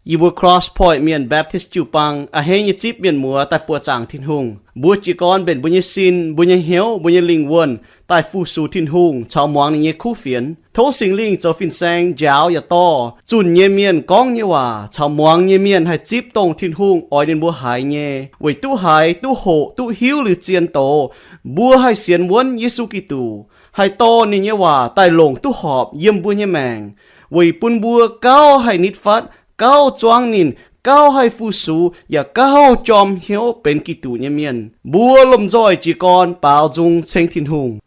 Yie mbuo Cross Point Mienh Baptist jiu-baang a'hneiv nyei zipv mienh muoz daaih buoqc zaangc Tin-Hungh. Mbuo jiez gorn mbenc mbuo nyei sin, mbuo nyei hnyouv, mbuo nyei lingh wuonh daaih fu-sux Tin-Hungh caux muangx ninh nyei kuv fienx. Tov Singx Lingh zoux fin-saeng njaaux yaac dorh zunh nyei mienh gorngv nyei waac caux muangx nyei mienh haih zipv dongh Tin-Hungh oix ninh mbuo haiz nyei, weic duqv haiz, duqv hoqc, duqv hiuv liuz zien doz, mbuo haih sienx wuonv Yesu Giduc, haih dorh ninh nyei waac daaih longc duqv horpc yiem mbuo nyei maengc, weic bun mbuo gauh haih nitv fatv, gauh zuangv ninh, gauh haih fu-sux, yaac gauh jorm hnyouv benx Giduc nyei mienh. Mbuo lomh nzoih jiez gorn baaux nzung ceng Tin-Hungh.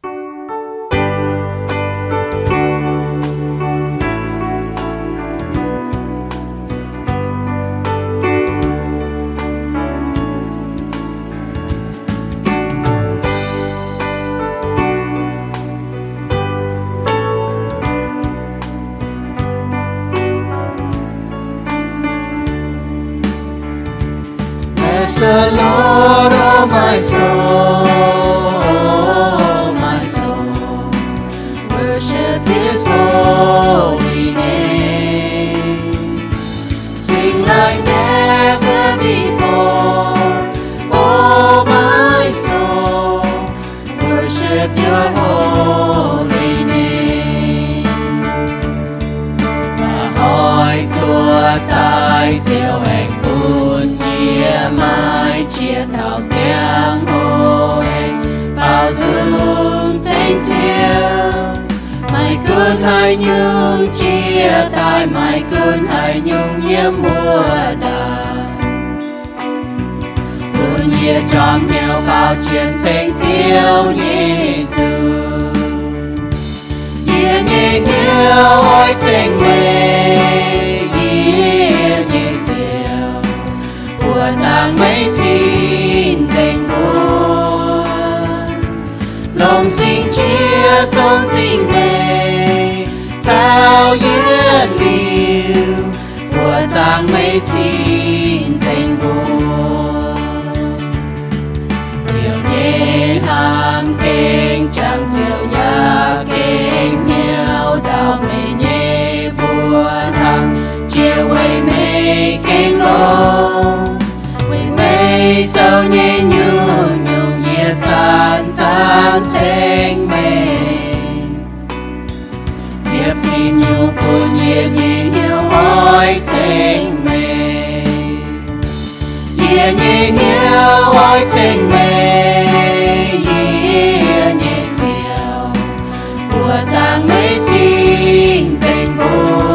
Bless the Lord, oh my soul, oh my soul. Worship his holy name. Sing like never before, oh my soul, worship your holy name. Maiv hnoi cuotv daaih Ziouv aengx bun yie maiv qiex taux ziangh hoc aengx baaux nzung ceng Ziouv. Maiv gunv haaix nyungc jiex daaih, maiv gunv haaix nyungc yiem wuov daaih, bun yie jorm hnyouv baaux jiex ceng Ziouv nyei nzung. Yie nyei hnyouv oix ceng meih, yie nyei Ziouv, buoqc zaangc meih cing-nzengc mbuo. Longc singx qiex zong zingh meih taux yietc liuz, buoqc zaangc meih cing-nzengc mbuo. Ziouv nyei hnamv gengh jangx, Ziouv yaac gengh hnyouv ndau meih nyei mbuoqc hlang, jiex weic meih gengh longx. Weic meih zoux nyei nyungc-nyungc yie zanc-zanc ceng meih. Ziepc zinh nyungc bun yie nyei hnyouv oix ceng meih. Yie nyei hnyouv oix ceng meih, yie nyei Ziouv, buoqc zaangc meih cing-nzengc mbuo.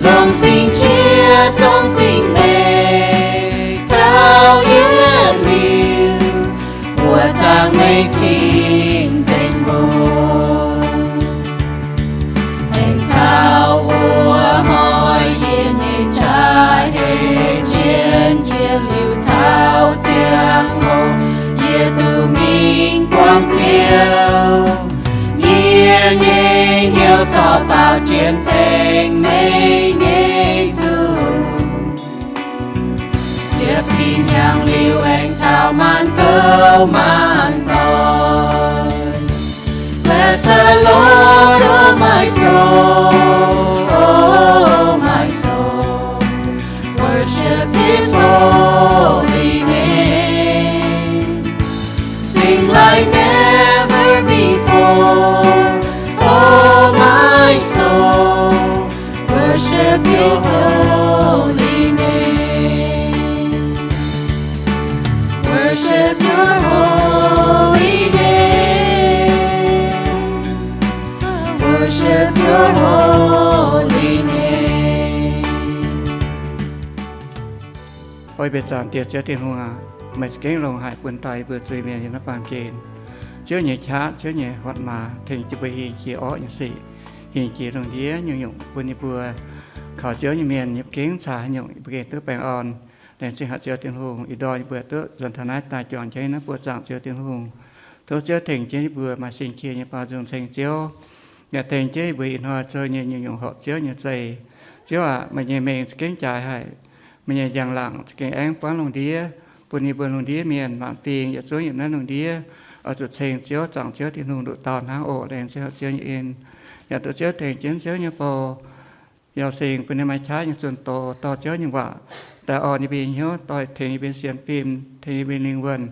Longc singx qiex zong zingh meih taux yietc liuz, buoqc zaangc meih cing-nzengc mbuo. Aengx taux wuov hnoi yie nyei qaqv hei jien jiex liuz taux ziangh hoc, yie duqv mingh buangh Ziouv. Yie nyei hnyouv corc baaux jiex ceng meih nyei nzung. Ziepc zinh hnyangx liuz aengx taux maanc gouv maanc doic. Bless the Lord, oh my soul, oh my soul. Worship his holy name. Sing like never before, oh my soul, worship your holy name. Worship your holy name. Worship your holy name. Oi, mbuo zaangc Diex Ziouv Tin-Hungh aac, meih za'gengh longc haic bun daaih yie mbuo zuiz-mienh yiem naaiv baamh gen. Ziouv nyei qaqv, Ziouv nyei hotv maaz tengx yie mbuo hingh jiex orqv nyei sic, hingh jiex lungh ndiev nyungc-nyungc bun yie mbuo kaux Ziouv nyei mienh yiem gengh caux haaix nyungc yie mbuo gengh duqv baengh orn. Laengz zingh haic Ziouv Tin-Hungh, ih ndorm yie mbuo duqv nzuonx taux naaiv daaih juangc jienv naaiv buoqc zaangc Ziouv Tin-Hungh. Tov Ziouv tengx jienv yie mbuo maaih singx qiex nyei baaux nzung ceng Ziouv, yaac tengx jienv yie mbuo ih hnoi zoux nyei nyungc-nyungc horpc Ziouv nyei zeih. Ziouv aac, meih nyei mengh za'gengh jaaix haic. Meih nyei njang-laangc za'gengh aengx buangv lungh ndiev, bun yie mbuo lungh ndiev mienh maanc fingx yietc zungv yiem naaiv lungh ndiev oix zuqc ceng Ziouv, zaangc Ziouv Tin-Hungh nduqc dauh hnangv oc. Laengz zingh haic Ziouv nyei en, yaac tov Ziouv tengx jienv Ziouv nyei bou Yaac singx bun ninh maaih qaqv nyei zunh doz dorh Ziouv nyei waac daaih orn yie mbuo nyei hnyouv, dorh tengx yie mbuo sienx fim, tengx yie mbuo lingh wuonh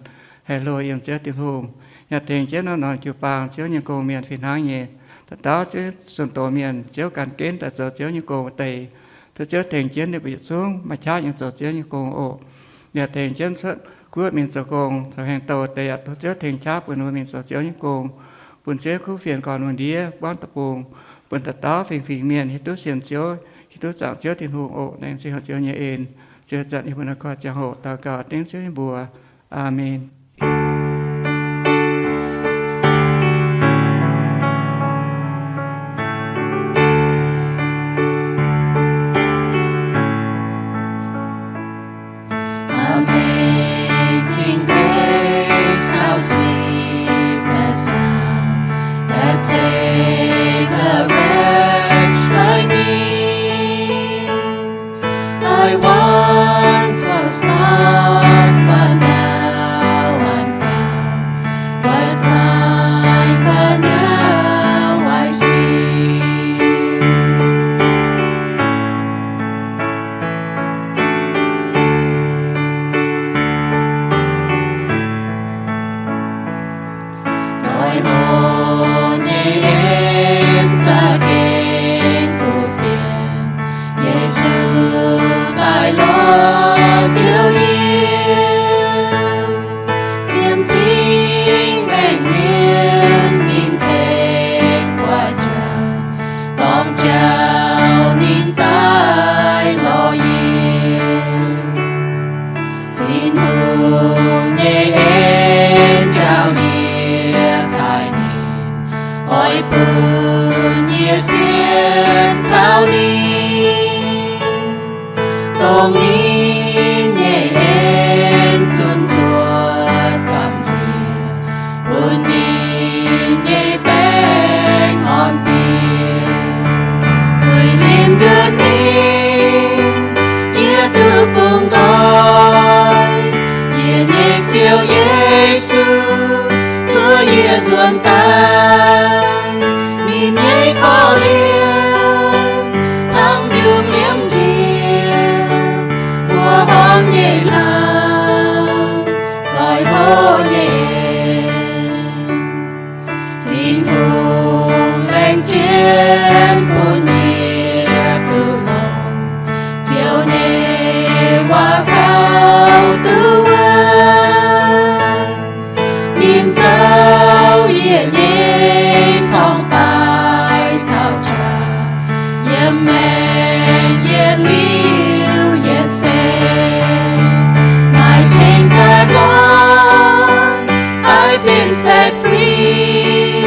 haih hlo yiem Ziouv Tin-Hungh. Yaac tengx jienv norm norm jiu-baang Ziouv nyei gong mienh fih hnangv nyei. Dauh dauh Ziouv zunh doz mienh, Ziouv gan jienv daaih zoux Ziouv nyei gong wuov deix. Tov Ziouv tengx jienv ninh mbuo yietc zungv maaih qaqv nyei zoux Ziouv nyei gong oc. Yaac tengx jienv cuotv guoqv mingh zoux gong, zoux haaix dauh deix yaac tov Ziouv tengx qaqv bun ninh mbuo mingh zoux Ziouv nyei gong, bun Ziouv kuv fienx gorn-nduqc ndiev buangv deic-bung, bun dauh dauh fingx-fingx mienh hiuv duqv sienx Ziouv, hiuv duqv zaangc Ziouv Tin-Hungh oc. Laengz zingh Ziouv nyei en. Ziouv zanc yie mbuo naaiv gorx ziangh hoc daux gaux dengv Ziouv nyei mbuox. Aamen. Amazing grace, how sweet the sound that saved a wretch like me. I once was lost, but now I'm found, was blind, but now I see. Zoih hlo nyei en za'gengh kuv fienx, Yesu daaih lorz Ziouv yie. Yiem cing-mengh mienh ninh tengx gu'nguaaz jauv, dorng jauv ninh daaih lorz yie. Tin-Hungh nyei en njaaux yie taaih ninh, oix bun yie sienx kaux ninh. Dongh ninh nyei en zunc cuotv gamh nziex, bun ninh nyei baengh orn bieqc. Zuiz-limc nduqc ninh, yie duqv bungx nqoi. Yie nyei Ziouv Yesu, cuotv yie nzuonx daaih, ninh nyei korv-lienh hnangv mbiungc liemh njiec, mbuo horngh nyei hlang, zoih hlo nyei en. Tin-Hungh laengz jienv bun yie duqv longc Ziouv nyei waac kaux duqv wuonv. Ninh zoux yie nyei torngv-baaix caux qaqv, yiem maengc yietc liuz yietc seix. My chains are gone, I've been set free.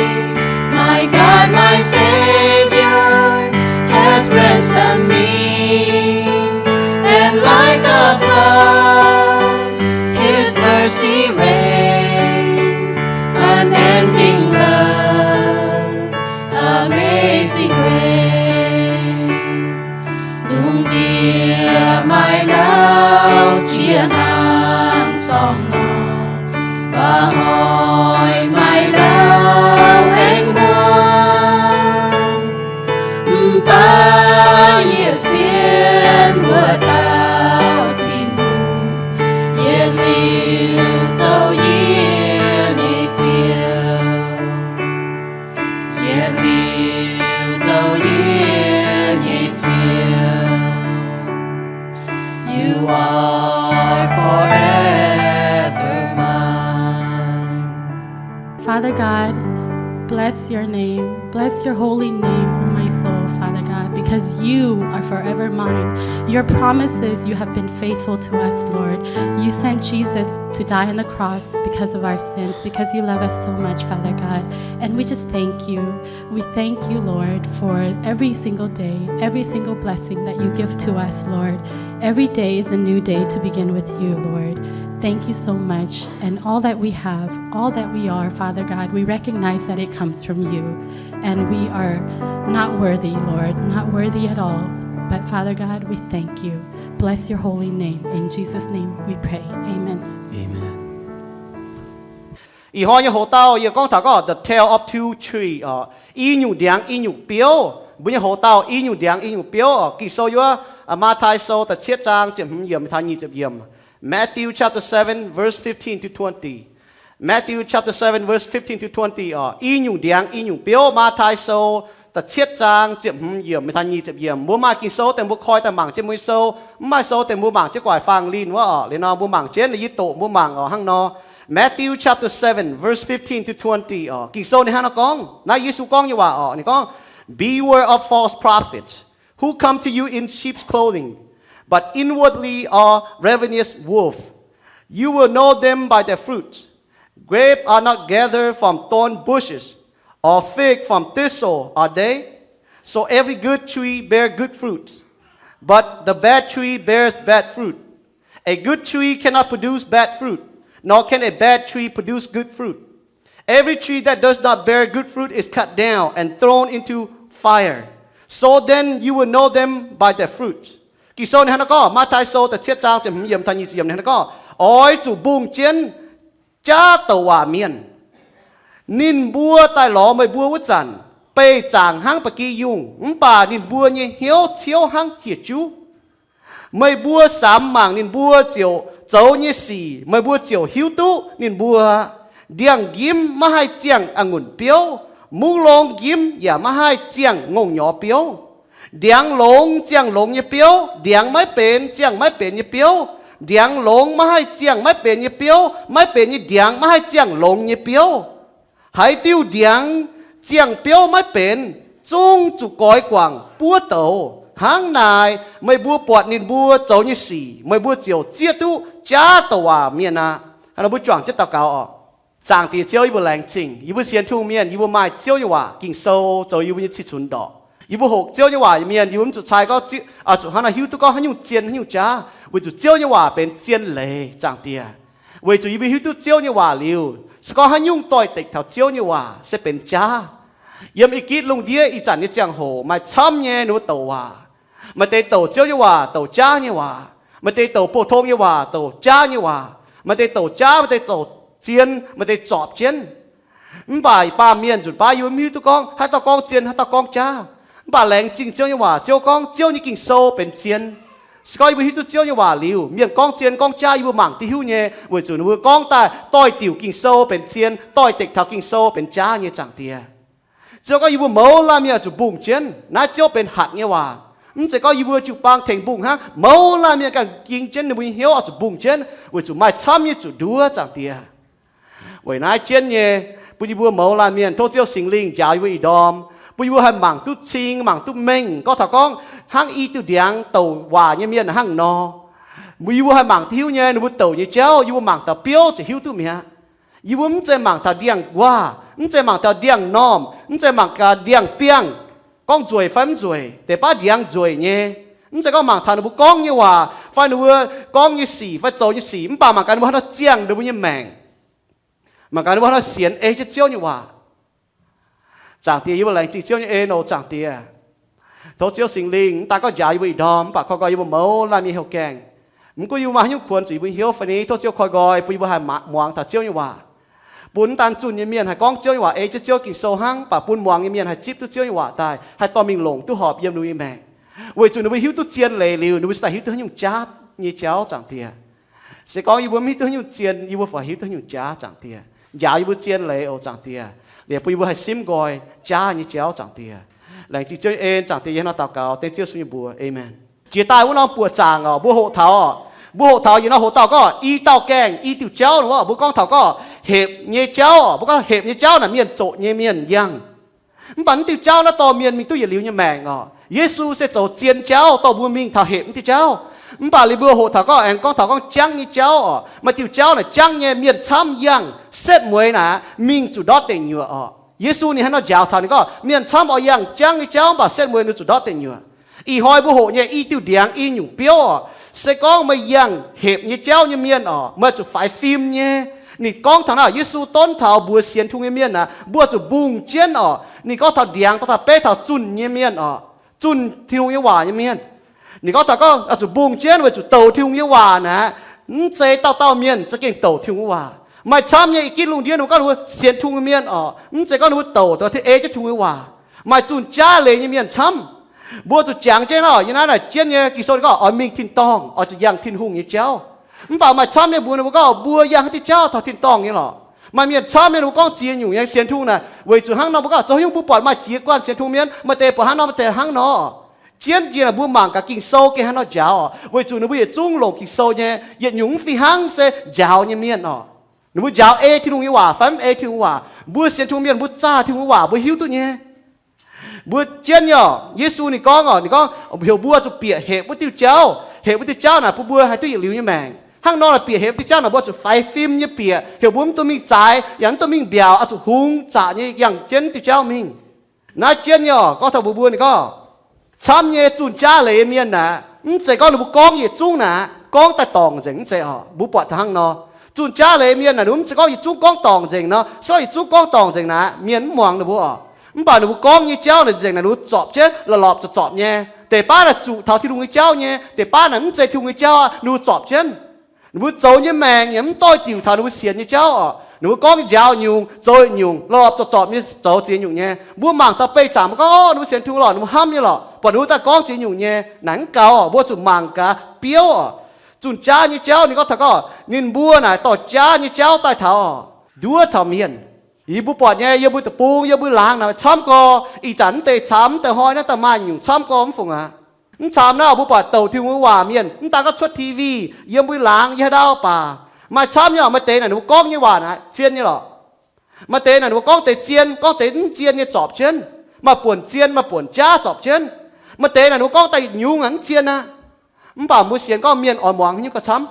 My God, my Savior, has ransomed me. And like a flood, His mercy reigns, unending love, amazing grace. Lungh ndiev maaih lauh qiex hnangv sorng-norm, mba'hnoi maaih lauh aengx hmuangx. Mv baac yie sienx wuov dauh Tin-Hungh, yietc liuz zoux yie nyei Ziouv. Yietc liuz zoux yie nyei Ziouv. You are forever mine. Father God, bless your name. Bless your holy name, O my soul, Father God, because you are forever mine. Your promises, you have been faithful to us, Lord. You sent Jesus to die on the cross because of our sins, because you love us so much, Father God. And we just thank you. We thank you, Lord, for every single day, every single blessing that you give to us, Lord. Every day is a new day to begin with you, Lord. Thank you so much. And all that we have, all that we are, Father God, we recognize that it comes from you. And we are not worthy, Lord, not worthy at all. But Father God, we thank you. Bless your holy name. In Jesus' name we pray. Amen. Amen. Ih hnoi nyei hoc-dauh yie gorngv taux gorngv The Tale of Two Trees oc, i nyungc ndiangx i nyungc biouv. Mbuo nyei hoc-dauh i nyungc ndiangx i nyungc biouv oc. Ging-Sou yiem wuov Matv^tai Sou da'cietv zaang ziepc hmz yiemc taux nyic ziepc yiemc. Matthew chapter seven, verse fifteen to twenty. Matthew chapter seven, verse fifteen to twenty oc. I nyungc ndiangx i nyungc biouv. Matv^tai Sou da'cietv zaang ziepc hmz yiemc taux nyic ziepc yiemc. Mbuo maaih Ging-Sou deix mbuo koi daaih mangc jienv mbuo nyei sou. Mv maaih sou deix mbuo mangc jienv gu'nguaaic faang linh wuov oc. Liuz nor mbuo mangc jienv, yie doqc mbuo mangc oc hnangv nor. Matthew chapter seven, verse fifteen to twenty oc. Ging-Sou ninh hnangv nor gorngv, naaiv Yesu gorngv nyei waac oc. Ninh gorngv, Beware of false prophets, who come to you in sheep's clothing, but inwardly are ravenous wolves. You will know them by their fruits. Grapes are not gathered from thorn bushes, or fig from thistle, are they? So every good tree bear good fruits, but the bad tree bears bad fruit. A good tree cannot produce bad fruit, nor can a bad tree produce good fruit. Every tree that does not bear good fruit is cut down and thrown into fire. So then you will know them by their fruit. Ging-Sou ninh hnangv naaiv gorngv, Matv^tai Sou da'cietv zaang ziepc hmz yiemc taux nyic ziepc yiemc ninh hnangv naaiv gorngv, oix zuqc mbungh jienv jaav douc waac mienh. Ninh mbuo daaih lorz meih mbuo wuov zanc, beih zaangc hnangv ba'gi yungh, mv baac ninh mbuo nyei hnyouv ciouv hnangv hieh juv. Meih mbuo samx mangc ninh mbuo ziouc zoux nyei sic, meih mbuo ziouc hiuv duqv ninh mbuo. Ndiangx-njimv maiv haih ziangh a'ngunc biouv, mungv longx njimv yaac maiv haih ziangh ngongh nyorx biouv. Ndiangx longx ziangh longx nyei biouv, ndiangx maiv benx ziangh maiv benx nyei biouv. Ndiangx longx maiv haih ziangh maiv benx nyei biouv, maiv benx nyei ndiangx maiv haih ziangh longx nyei biouv. Haaix diuh ndiangx ziangh biouv maiv benx, zungv zuqc goix guangc buov douz. Hnangv naaic, meih mbuo buatc ninh mbuo zoux nyei sic, meih mbuo ziouc zieqv duqv jaav douc waac mienh aqv. Hnangv nor mbuo juangc jienv daux gaux oc. Zaangc Diex Ziouv, yie mbuo laengz zingh yie mbuo sienx Tin-Hungh mienh, yie mbuo maaih Ziouv nyei waac, Ging-Sou, zoux yie mbuo nyei cih cunx ndorqc. Yie mbuo hoqc Ziouv nyei waac nyei mienh, yie mbuo mv zuqc cai gorngv, zuqc hnangv naaic hiuv duqv gorngv haaix nyungc zien haaix nyungc jaav, weic zuqc Ziouv nyei waac benx zien leiz, Zaangc Diex. Weic zuqc yie mbuo hiuv duqv Ziouv nyei waac liuz, se gorngv haaix nyungc doix-dekc taux Ziouv nyei waac se benx jaav. Yiem ih gitv lungh ndiev ih zanc nyei ziangh hoc maaih camv nyei ninh mbuo douc waac. Maaih deix douc Ziouv nyei waac douc jaav nyei waac, maaih deix douc pou-tong nyei waac douc jaav nyei waac, maaih deix douc jaav, maaih deix douc zien, maaih deix zorpc jienv. Mv baac baamh mienh nzunc baav yie mbuo mv hiuv duqv gorngv haaix dauh gorngv zien, haaix dauh gorngv jaav. Mv baac laengz zingh Ziouv nyei waac, Ziouv gorngv Ziouv nyei Ging-Sou benx zien. Se gorngv yie mbuo hiuv duqv Ziouv nyei waac liuz, mienh gorngv zien gorngv jaav yie mbuo mangc diuh hiuv nyei, weic zuqc ninh mbuo gorngv daaih doix-diuc Ging-Sou benx zien, doix-dekc taux Ging-Sou benx jaav nyei, Zaangc Diex. Ziouv gorngv yie mbuo mouz laanh mienh zuqc mbungh jienv naaiv Ziouv benx hatc nyei waac. Mv zeiz gorngv yie mbuo jiu-baang tengx mbungh hnangv, mouz laanh mienh ganh ging jienv ninh mbuo nyei hnyouv oix zuqc mbungh jienv, weic zuqc maaih camv nyei zuqc nduov, Zaangc Diex. Weic naaiv jienv nyei, bun yie mbuo mouz laanh mienh tov Ziouv Singx Lingh njaaux yie mbuo ih ndorm, bun yie mbuo haih mangc duqv cing, mangc duqv mengh. Gorngv taux gorngv hnangv i diuh ndiangx douc waac nyei mienh hnangv nor, yie mbuo haih mangc duqv hiuv nyei, ninh mbuo douc nyei jauv yie mbuo mangc taux biouv ziouc hiuv duqv mi'aqv. Yie mbuo mv zeiz mangc taux ndiangx-nquaah, mv zeiz mangc taux ndiangx-normh, mv zeiz mangc taux ndiangx-biangh, gorngv nzueic fai mv nzueic, deix baav ndiangx nzueic nyei. Mv zeiz gorngv mangc taux ninh mbuo gorngv nyei waac fai ninh mbuo gorngv nyei sic fai zoux nyei sic, mv baac mangc gaax ninh mbuo haaix nor ziangh ninh mbuo nyei maengc, mangc gaax ninh mbuo haaix nor sienx ei jienv Ziouv nyei waac. Zaangc Diex, yie mbuo laengz zingh Ziouv nyei en oc, Zaangc Diex. Tov Ziouv Singx Lingh mv daan gorngv njaaux yie mbuo ih ndorm, mv baac koi nqoi yie mbuo mouz laanh mienh heuc gaengh. Mv gunv yie mbuo maaih haaix nyungc kuonx zuqc yih mbuo hnyouv fai ni, tov Ziouv koi nqoi bun yie mbuo haih muangx taux Ziouv nyei waac, bun mv daan zunh nyei mienh haih gorngv Ziouv nyei waac ei jienv Ziouv Ging-Sou hnangv, mv baac bun muangx nyei mienh haih zipv duqv Ziouv nyei waac daaih, haih dorh mingh longc duqv horpc yiem ninh mbuo nyei maengc. Weic zuqc ninh mbuo hiuv duqv zien leiz liuz, ninh mbuo se daaih hiuv duqv haaix nyungc jaav nyei jauv, Zaangc Diex. Se gorngv yie mbuo mv hiuv duqv haaix nyungc zien, yie mbuo fai hiuv duqv haaix nyungc jaav, Zaangc Diex. Njaaux yie mbuo zien leiz oc, Zaangc Diex. Liuz bun yie mbuo haih simv nqoi jaav nyei jauv, Zaangc Diex. Laengz zingh Ziouv nyei en, Zaangc Diex, yie hnangv naaiv daux gaux dengv Ziouv Yesu nyei mbuox, aamen. Jiex daaih wuov norm buoqc zaangc oc, mbuo hoqc taux oc, mbuo hoqc taux yietc norm hoqc dauh gorngv i dauh gaengh i diuh jauv nor, mbuo gorngv taux gorngv hepc nyei jauv oc, mbuo gorngv hepc nyei jauv naaic mienh zoqc nyei mienh yangh. Mv baac mv diuh jauv naaiv dorh mienh mingh duqv yietc liuz nyei maengc oc. Yesu se zoux zien jauv dorh mbuo mingh taux hepc mv diuh jauv. Mv baac liuz mbuo hoqc taux gorngv aengx gorngv taux gorngv jangv nyei jauv oc, maaih diuh jauv naaic jangv nyei, mienh camv yangh, setv mueiz naaic mingh zuqc ndortv deic nyuoqc oc. Yesu ninh hnangv nor njaaux taux ninh gorngv mienh camv oix yangh jangv nyei jauv, mv baac setv mueiz ninh zuqc ndortv deic nyuoqc. Ih hnoi mbuo hoqc nyei i diuh ndiangx i nyungc biouv oc, se gorngv meih yangh hepc nyei jauv nyei mienh oc, meih zuqc faix fim nyei. Ninh gorngv taux naaiv Yesu donv taux mbuox sienx Tin-Hungh nyei mienh aqv, mbuo zuqc mbungh jienv oc. Ninh gorngv taux ndiangx, dorh taux beiv taux zunh nyei mienh oc, zunh Tin-Hungh nyei waac nyei mienh. Ninh gorngv taux gorngv zuqc mbungh jienv weic zuqc douc Tin-Hungh nyei waac naaic, mv zeiz dauh dauh mienh za'gengh douc Tin-Hungh nyei waac. Maaih camv nyei i gitv lungh ndiev ninh mbuo gorngv ninh mbuo sienx Tin-Hungh nyei mienh oc, mv zeiz gorngv ninh mbuo douc taux ei jienv Tin-Hungh nyei waac. Maaih zunh jaav leiz nyei mienh camv. Mbuo zuqc jangx jienv nor, yie naaiv naaic jienv nyei Ging-Sou ninh gorngv oix mingh tin-dorngh, oix zuqc yangh Tin-Hungh nyei jauv. Mv baac maaih camv nyei mbuox ninh mbuo gorngv mbuo yangh haaix diuh jauv taux tin-dorngh nyei lorqc. Maaih mienh camv nyei ninh mbuo gorngv ziex nyungc nyei sienx Tin-Hungh naaic, weic zuqc hnangv nor mbuo gorngv zoux haaix nyungc mbuo buatc maaih ziex guanh sienx Tin-Hungh mienh, maaih deix buatc hnangv nor, maaih deix hnangv nor. Jienv njiec naaic mbuo mangc gaax Ging-Sou gengh haaix nor njaaux oc, weic zuqc ninh mbuo yietc zungv longc Ging-Sou nyei, yietc nyungc mv fih hnangv se njaaux nyei mienh oc. Ninh mbuo njaaux ei Tin-Hungh nyei waac fai mv ei Tin-Hungh waac. Mbuo sienx Tin-Hungh mienh mbuo zaah Tin-Hungh nyei waac mbuo hiuv duqv nyei. Mbuo jienv nyei oc, Yesu ninh gorngv oc, ninh gorngv heuc mbuo zuqc bieqc hepc wuov diuh jauv. Hepc wuov diuh jauv naaic bun mbuo haih duqv yietc liuz nyei maengc. Hnangv nor naaic bieqc hepc wuov diuh jauv naaic mbuo zuqc faix fim nyei bieqc, heuc mbuo mv dungx mingh zaaix, yaac mv dungx mingh mbiaauc, oix zuqc hungx zaqc nyei yangh jienv diuh jauv mingh. Naaiv jienv nyei oc, gorngv taux mbuox mbuo ninh gorngv camv nyei zunh jaav leiz nyei mienh naaic, mv zeiz gorngv ninh mbuo gorngv yietc zungv naaic gorngv daaih dorngc nzengc, mv zeiz oc. Mbuo buatc taux hnangv nor, zunh jaav leiz nyei mienh naaic ninh mbuo mv zeiz gorngv yietc zungv gorngv dorngc nzengc nor. Se gorngv yietc zungv gorngv dorngc nzengc naaic mienh mv muangx ninh mbuo oc. Mv baac ninh mbuo gorngv nyei jauv naaic nzengc naaic ninh mbuo zorpc jienv la'lorpc zorpc-zorpc nyei. Deix baav naaic zuqc taux Tin-Hungh nyei jauv nyei, deix baav naaic mv zeiz Tin-Hungh nyei jauv aqv, ninh mbuo zorpc jienv. Ninh mbuo zoux nyei maengc yaac mv doix-diuc taux ninh mbuo sienx nyei jauv oc. Ninh mbuo gorngv njaaux nyungc, zoux nyungc, la'lorpc zorpc-zorpc nyei zoux ziex nyungc nyei. Mbuo mangc taux beih zaangc mbuo gorngv, o, ninh mbuo sienx Tin-Hungh lorqc, ninh mbuo hnamv nyei lorqc, buatc ninh mbuo daaih gorngv ziex nyungc nyei naaic mv gaux oc. Mbuo zuqc mangc gaax biouv oc. Zunh jaav nyei jauv ninh gorngv taux gorngv ninh mbuo naaic dorh jaav nyei jauv daaih taux oc, nduov taux mienh. Yie mbuo buatc nyei, yiem mbuo deic-bung, yiem mbuo laangz naaic camv gorx. Ih zanc mv deix camv, mv deix hnoi naaiv daaih maaih nyungc camv gorx mv fungc aqv. Mv camv naaiv mbuo buatc douc Tin-Hungh nyei waac mienh mv daan gorngv cuotv T V, yiem mbuo laangz yie haaix ndau baac maaih camv nyei oc. Maaih deix naaic ninh mbuo gorngv nyei waac naaic zien nyei lorqc. Maaih deix naaic ninh mbuo gorngv deix zien, gorngv deix mv zien nyei zorpc jienv. Maaih buonc zien, maaih buonc jaav zorpc jienv. Maaih deix naaic ninh mbuo gorngv daaih yietc nyungc aqv mv zien aqv. Mv baac mbuo sienx gorngv mienh oix muangx haaix nyungc gauh camv.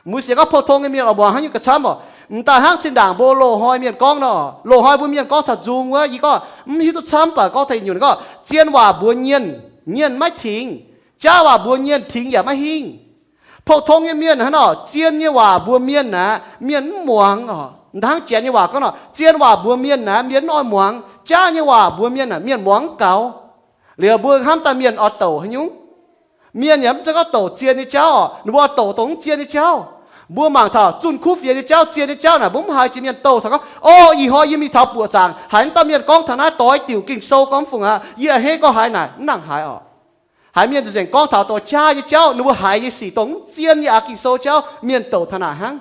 Mbuo sienx gorngv pou-tong nyei mienh oix muangx haaix nyungc gauh camv oc. M'daaih hnangv zinh ndaangc mbuo loz-hnoi mienh gorngv nor, loz-hnoi mbuo mienh gorngv taux nzung wuov, yie gorngv mv hiuv duqv camv baac gorngv taux yietc nyungc gorngv, zien waac mbuox mienh, mienh maiv tingx. Jaav waac mbuox mienh, tingx yaac maiv hingh. Pou-tong nyei mienh hnangv nor, zien nyei waac mbuox mienh aqv, mienh mv muangx oc. M'daaih hnangv janx nyei waac gorngv nor, zien waac mbuox mienh aqv, mienh mv oix muangx. Jaav nyei waac mbuox mienh aqv, mienh muangx mv gaux. Liuz mbuo hnamv daaih mienh oix douc haaix nyungc? Mienh yaac mv zeiz gorngv douc zien nyei jauv oc, ninh mbuo oix douc dongh mv zien nyei jauv. Mbuo mangc taux zunh kuv fienx nyei jauv, zien nyei jauv naaic mbuo mv haiz jiex mienh douc taux gorngv, o, ih hnoi yie mingh taux buoqc zaangc haiz naaiv dauh mienh gorngv taux naaiv doix diuc Ging-Sou gorngv mv fungc aqv, yie a'hneiv gorngv haiz naaic mv nangc haiz oc. Haiz mienh nzengc gorngv taux douc jaav nyei jauv, ninh mbuo haiz nyei sic dongh mv zien nyei aqv Ging-Sou jauv, mienh douc taux naaic hnangv.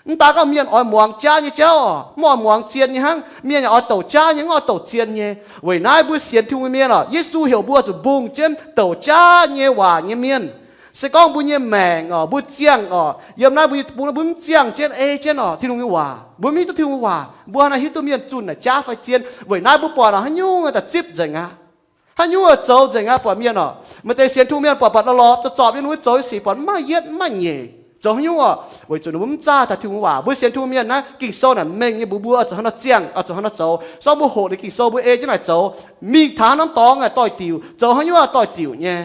Mv daan gorngv mienh oix muangx jaav nyei jauv oc, mv oix muangx zien nyei hnangv. Mienh yaac oix douc jaav nyei, mv oix douc zien nyei. Weic naaiv mbuo sienx Tin-Hungh mienh oc, Yesu heuc mbuo zuqc mbungh jienv douc jaav nyei waac nyei mienh. Se gorngv mbuo nyei maengc oc, mbuo ziangh oc, yiem naaiv mbuo nyei deic-bung mbuo mv ziangh jienv ei jienv oc Tin-Hungh nyei waac, mbuo mv hiuv duqv Tin-Hungh waac, mbuo hnangv naaiv hiuv duqv mienh zunh naaic jaav fai zien. Weic naaiv mbuo buatc oc, haaix nyungc daaih zipv nzengc aqv. Haaix nyungc zoux nzengc aqv. Buatc mienh oc, maaih deix sienx Tin-Hungh mienh buatc buatc lorh lorh zorpc zorpc nyei, ninh mbuo zoux nyei sic buatc mv maaih yietv mv maaih nyeic. Zoux haaix nyungc oc? Weic zuqc ninh mbuo mv zaah taux Tin-Hungh waac. Mbuo sienx Tin-Hungh mienh naaiv Ging-Sou naaic mengh nyei mbuox mbuo oix zuqc haaix nor ziangh, oix zuqc haaix nor zoux. Se gorngv mbuo hoqc liuz Ging-Sou mbuo ei jienv naaic zoux, mingh taux haaix norm dorngx aah doix-diuc, zoux haaix nyungc oix doix-diuc nyei.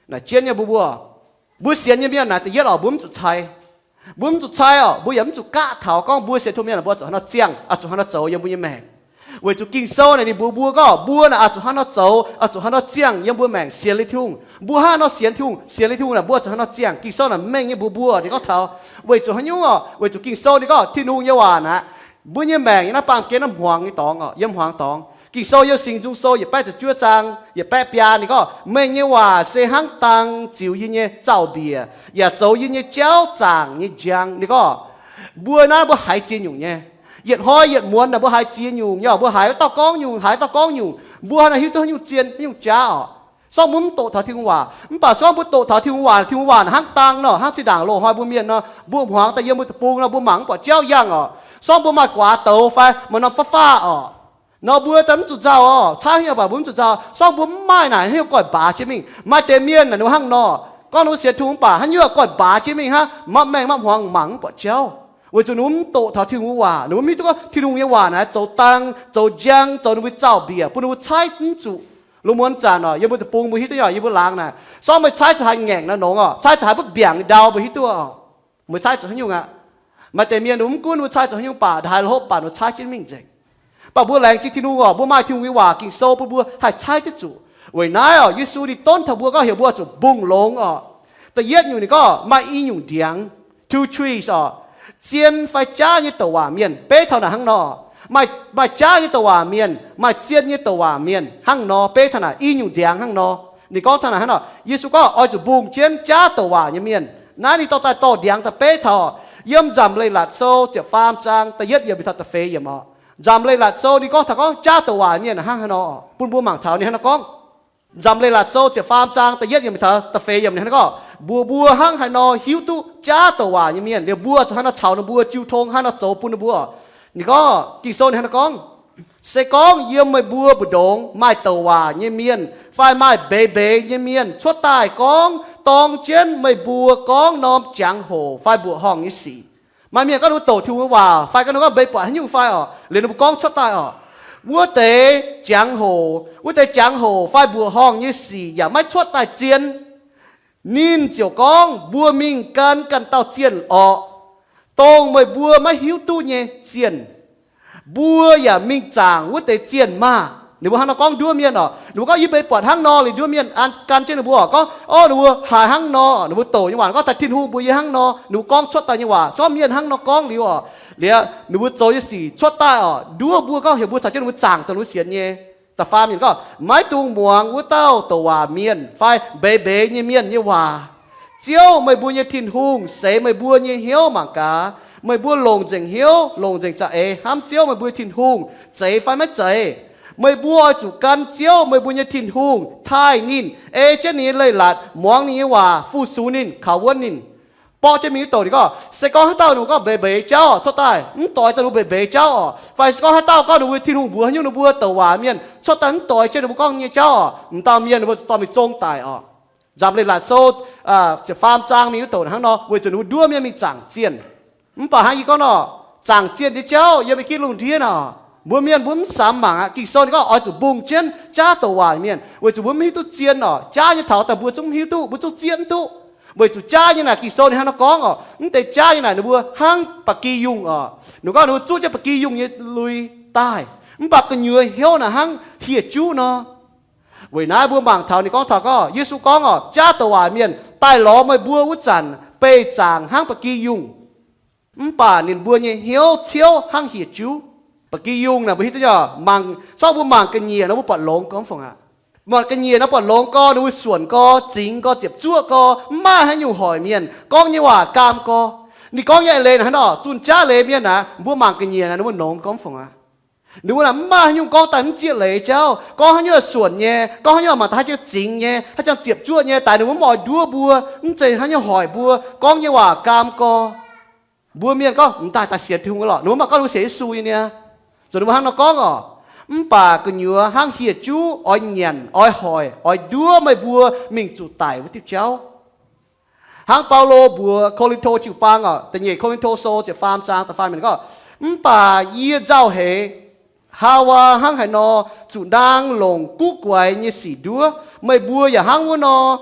Naaic jienv nyei mbuox mbuo, mbuo sienx nyei mienh naaic da'yietv oc, mbuo mv zuqc cai. Mbuo mv zuqc cai oc, mbuo yaac mv zuqc gaqv taux gorngv mbuo sienx Tin-Hungh mienh mbuo zuqc haaix nor ziangh, oix zuqc haaix nor zoux yiem mbuo nyei maengc. Weic zuqc Ging-Sou naaic ninh mbuox mbuo gorngv mbuo naaic oix zuqc haaix nor zoux, oix zuqc haaix nor ziangh yiem mbuo maengc sienx liuz Tin-Hungh. Mbuo hnangv haaix nor sienx Tin-Hungh, sienx liuz Tin-Hungh naaic mbuo zuqc haaix nor ziangh. Ging-Sou naaic mengh nyei mbuox mbuo, ninh gorngv taux. Weic zuqc haaix nyungc oc? Weic zuqc Ging-Sou ninh gorngv Tin-Hungh nyei waac naaic, mbuo nyei maengc yiem naaiv baamh gen naaiv hmuangx nyei dorngx oc, yiem hmuangx dorngx. Ging-Sou yiem Singx Nzung Sou yietc baeqv ziepc juov zaang yietc baeqv biaa ninh gorngv, meih nyei waac se hnangv dang ziux yie nyei zaux-mbiec, yaac zoux yie nyei jauv zaangc nyei njang. Ninh gorngv, mbuo naaiv mbuo haiz ziex nyungc nyei. Yietc hnoi yietc muonz naaic mbuo haiz ziex nyungc nyei, mbuo haiz wuov dauh gorngv nyungc, haiz dauh gorngv nyungc, mbuo hnangv naaiv hiuv duqv haaix nyungc zien haaix nyungc jaav oc. Se gorngv mbuo mv doqc taux Tin-Hungh waac, mv baac se gorngv mbuo doqc taux Tin-Hungh waac, Tin-Hungh waac naaic hnangv dang nor, hnangv zinh ndaangc loz-hnoi mbuo mienh nor, mbuo hmuangx daaih yiem mbuo deic-bung nor, mbuo mangc mv buatc jauv yangh oc. Se gorngv mbuo maaih guaax douz fai maaih norm fav-fav oc, nor mbuo daaih mv zuqc nzauh oc. Caaiv haaix nyungc baac mbuo mv zuqc nzauh. Se gorngv mbuo mv maaih naaic, haaix nyungc goiv mbaaz jienv mingh. Maaih deix mienh naaic ninh mbuo hnangv nor, gorngv ninh mbuo sienx Tin-Hungh mv baac haaix nyungc goiv mbaaz jienv mingh hnangv, maiv mengh maiv hmuangx mangc mv buatc jauv. Weic zuqc ninh mbuo mv doqc taux Tin-Hungh waac, ninh mbuo mv hiuv duqv gorngv Tin-Hungh nyei waac naaic zoux dang, zoux njang, zoux ninh mbuo zaux-mbiec, bun ninh mbuo caaiv mv zuqc. Lungh muonz zanc oc, yiem mbuo deic-bung mbuo hiuv duqv nyei, yiem mbuo laangz naaic, se gorngv meih caaiv zuqc haaix ngaengc naaiv nongx oc, caaiv zuqc haaix butv mbiaangc ndau mbuo hiuv duqv oc. Meih caaiv zuqc haaix nyungc aqv? Maaih deix mienh ninh mbuo mv gunv ninh mbuo caaiv zuqc haaix nyungc baac, haaix hopv baac ninh mbuo caaiv jienv mingh nzengc. Mv baac mbuo laengz zingh Tin-Hungh oc, mbuo maaih Tin-Hungh nyei waac Ging-Sou bun mbuo haih caaiv duqv zuqc. Weic naaiv oc, Yesu ninh donv taux mbuo gorngv heuc mbuo zuqc mbungh longx oc. Da'yietv nyungc ninh gorngv maaih i nyungc ndiangx, two trees oc, zien fai jaav nyei douc waac mienh. Beiv taux naaic hnangv nor, Maaih, maaih jaav nyei douc waac mienh, maaih zien nyei douc waac mienh hnangv nor, beiv taux naaic i nyungc ndiangx hnangv nor. Ninh gorngv taux naaic hnangv nor, Yesu gorngv oix zuqc mbungh jienv jaav douc waac nyei mienh. Naaiv ninh dorh daaih dorh ndiangx daaih beiv taux yiem Nzamc Leiz-Latc Sou ziepc faam zaang da'yietv yiemc mingh taux da'feix yiemc oc. Nzamc Leiz-Latc Sou ninh gorngv taux gorngv jaav douc waac mienh hnangv haaix nor, bun mbuo mangc taux ninh hnangv nor gorngv. Nzamc Leiz-Latc Sou ziepc faam zaang da'yietv yiemc mingh taux da'feix yiemc ninh hnangv nor gorngv, mbuox mbuo hnangv haaix nor hiuv duqv jaav douc waac nyei mienh, liuz mbuo zuqc hnangv nor caux ninh mbuo jiu tong, hnangv nor zoux bun ninh mbuo. Ninh gorngv, Ging-Sou ninh hnangv nor gorngv, se gorngv yiem meih mbuo mbu'ndongx maaih douc waac nyei mienh fai maaih mbeix mbeix nyei mienh cuotv daaih gorngv dorng jienv meih mbuo gorngv norm jangx-hoc fai mbuoqc horngh nyei sic. Maaih mienh gorngv ninh mbuo douc Tin-Hungh nyei waac fai gorngv ninh mbuo gorngv mbeix buatc haaix nyungc fai oc, liuz ninh mbuo gorngv cuotv daaih oc, wuov deix jangx-hoc, wuov deix jangx-hoc fai mbuoqc horngh nyei sic yaac maiv cuotv daaih zien. Ninh ziouc gorngv, mbuo mingh gan ganh dauh zienh orqc, dongh meih mbuo maiv hiuv duqv nyei zienh. Mbuo yaac mingh zaangc wuov deix zienh maah! Ninh mbuo hnangv nor gorngv nduov mienh oc. Ninh mbuo gorngv yie mbeix buatc hnangv nor liuz nduov mienh an gan jienv ninh mbuo oc, gorngv, o, ninh mbuo haiz hnangv nor, ninh mbuo douc nyei waac gorngv daaih Tin-Hungh mbuox yie hnangv nor, ninh mbuo gorngv cuotv daaih nyei waac, se gorngv mienh hnangv nor gorngv liuz oc, liuz ninh mbuo zoux nyei sic cuotv daaih oc, nduov mbuo gorngv heuc mbuo caux jienv ninh mbuo zaangc dongh ninh mbuo sienx nyei. Da'faam yiemc gorngv, maiv dungx muangx wuov dauh douc waac mienh fai mbeix mbeix nyei mienh nyei waac. Ziouv, meih mbuo nyei Tin-Hungh, seix meih mbuo nyei hnyouv mangc gaax. Meih mbuo longc nzengc hnyouv, longc nzengc za'eix hnamv Ziouv, meih mbuo nyei Tin-Hungh, zeiz fai maiv zeiz. Meih mbuo oix zuqc gan Ziouv, meih mbuo nyei Tin-Hungh, taaih ninh, ei jienv ninh nyei leiz-latc, muangx ninh nyei waac, fu-sux ninh, kaux wuonv ninh. Borqv jienv mingh wuov douc ninh gorngv, se gorngv haaix dauh ninh mbuo gorngv mbeix mbeix jauv oc, cuotv daaih mv doix daaih ninh mbuo mbeix mbeix jauv oc, fai se gorngv haaix dauh gorngv ninh mbuo Tin-Hungh mbuox haaix nyungc ninh mbuo douc waac mienh cuotv daaih mv doix jienv ninh mbuo gorngv nyei jauv oc, m'dauh mienh ninh mbuo dorh mingh zong daic oc. Nzamc Leiz-Latc Sou ziepc faam zaang mingh wuov douc hnangv nor, weic zuqc ninh mbuo nduov mienh mingh zaangc zienh. Mv baac hnangv yie gorngv nor, zaangc zienh nyei jauv yiem i gitv lungh ndiev nor, mbuo mienh mbuo mv samx mangc aqv. Ging-Sou ninh gorngv oix zuqc mbungh jienv jaav douc waac mienh, weic zuqc mbuo mv hiuv duqv zien oc. Jaav nyei taux daaih mbuo zungv mv hiuv duqv, mbuo zungv zieqv mv duqv. Weic zuqc jaav nyei naaic, Ging-Sou ninh hnangv nor gorngv oc, mv deix jaav nyei naaic ninh mbuo hnangv ba'gi yungh oc. Ninh gorngv ninh mbuo zuqv jienv ba'gi yungh nyei lui daaih, mv baac gu'nyuoz hnyouv naaic hnangv hieh juv nor. Weic naaiv mbuo mangc taux ninh gorngv taux gorngv, Yesu gorngv oc, jaav douc waac mienh daaih lorz meih mbuo wuov zanc beih zaangc hnangv ba'gi yungh, mv baac ninh mbuo nyei hnyouv ciouv hnangv hieh juv. Ba'gi yungh naaic mbuo hiuv duqv nyei, zorqv mbuo mangc ga'nyiec nor mbuo buatc longx gormx fongc aqv. Mangc ga'nyiec nor buatc longx gorx, ninh mbuo suonc gorx, zingx gorx, ziepc zuoqv gorx, mv maaih haaix nyungc hoic mienh, gorngv nyei waac gaam gorx. Ninh gorngv nyei leiz naaic hnangv nor, zunh jaav leiz mienh naaic, mbuo mangc ga'nyiec naaic ninh mbuo longx gormx fongc aqv. Ninh mbuo naaic mv maaih haaix nyungc gorngv daaih mv zieqv leiz jauv, gorngv haaix nyungc suonc nyei, gorngv haaix nyungc mangc daaih haaix jangx zingx nyei, haaix jangx ziepc zuoqv nyei, daaih ninh mbuo mv oix nduov mbuo, mv zeiz haaix nyungc hoic mbuo, gorngv nyei waac gaam gorx. Mbuo mienh gorngv, m'daaih daaih sienx Tin-Hungh lorqc, ninh mbuo mv baac gorngv ninh mbuo sienx Yesu nyei niaa. Zoux ninh mbuo hnangv nor gorngv oc. Mv baac gu'nyuoz hnangv hieh juv oix nyanc, oix hoic, oix nduov meih mbuo mingh zuqc daic wuov diuh jauv. Hnangv Baulo mbuox Ko^lin^to jiu-baang oc, da'nyeic Ko^lin^to Sou ziepc faam zaang da'faam yiemc gorngv, mv baac yie nzauh heix, Haawaa hnangv haaix nor zuqc naang longc guv guaix nyei sic nduov, meih mbuo yaac hnangv wuov nor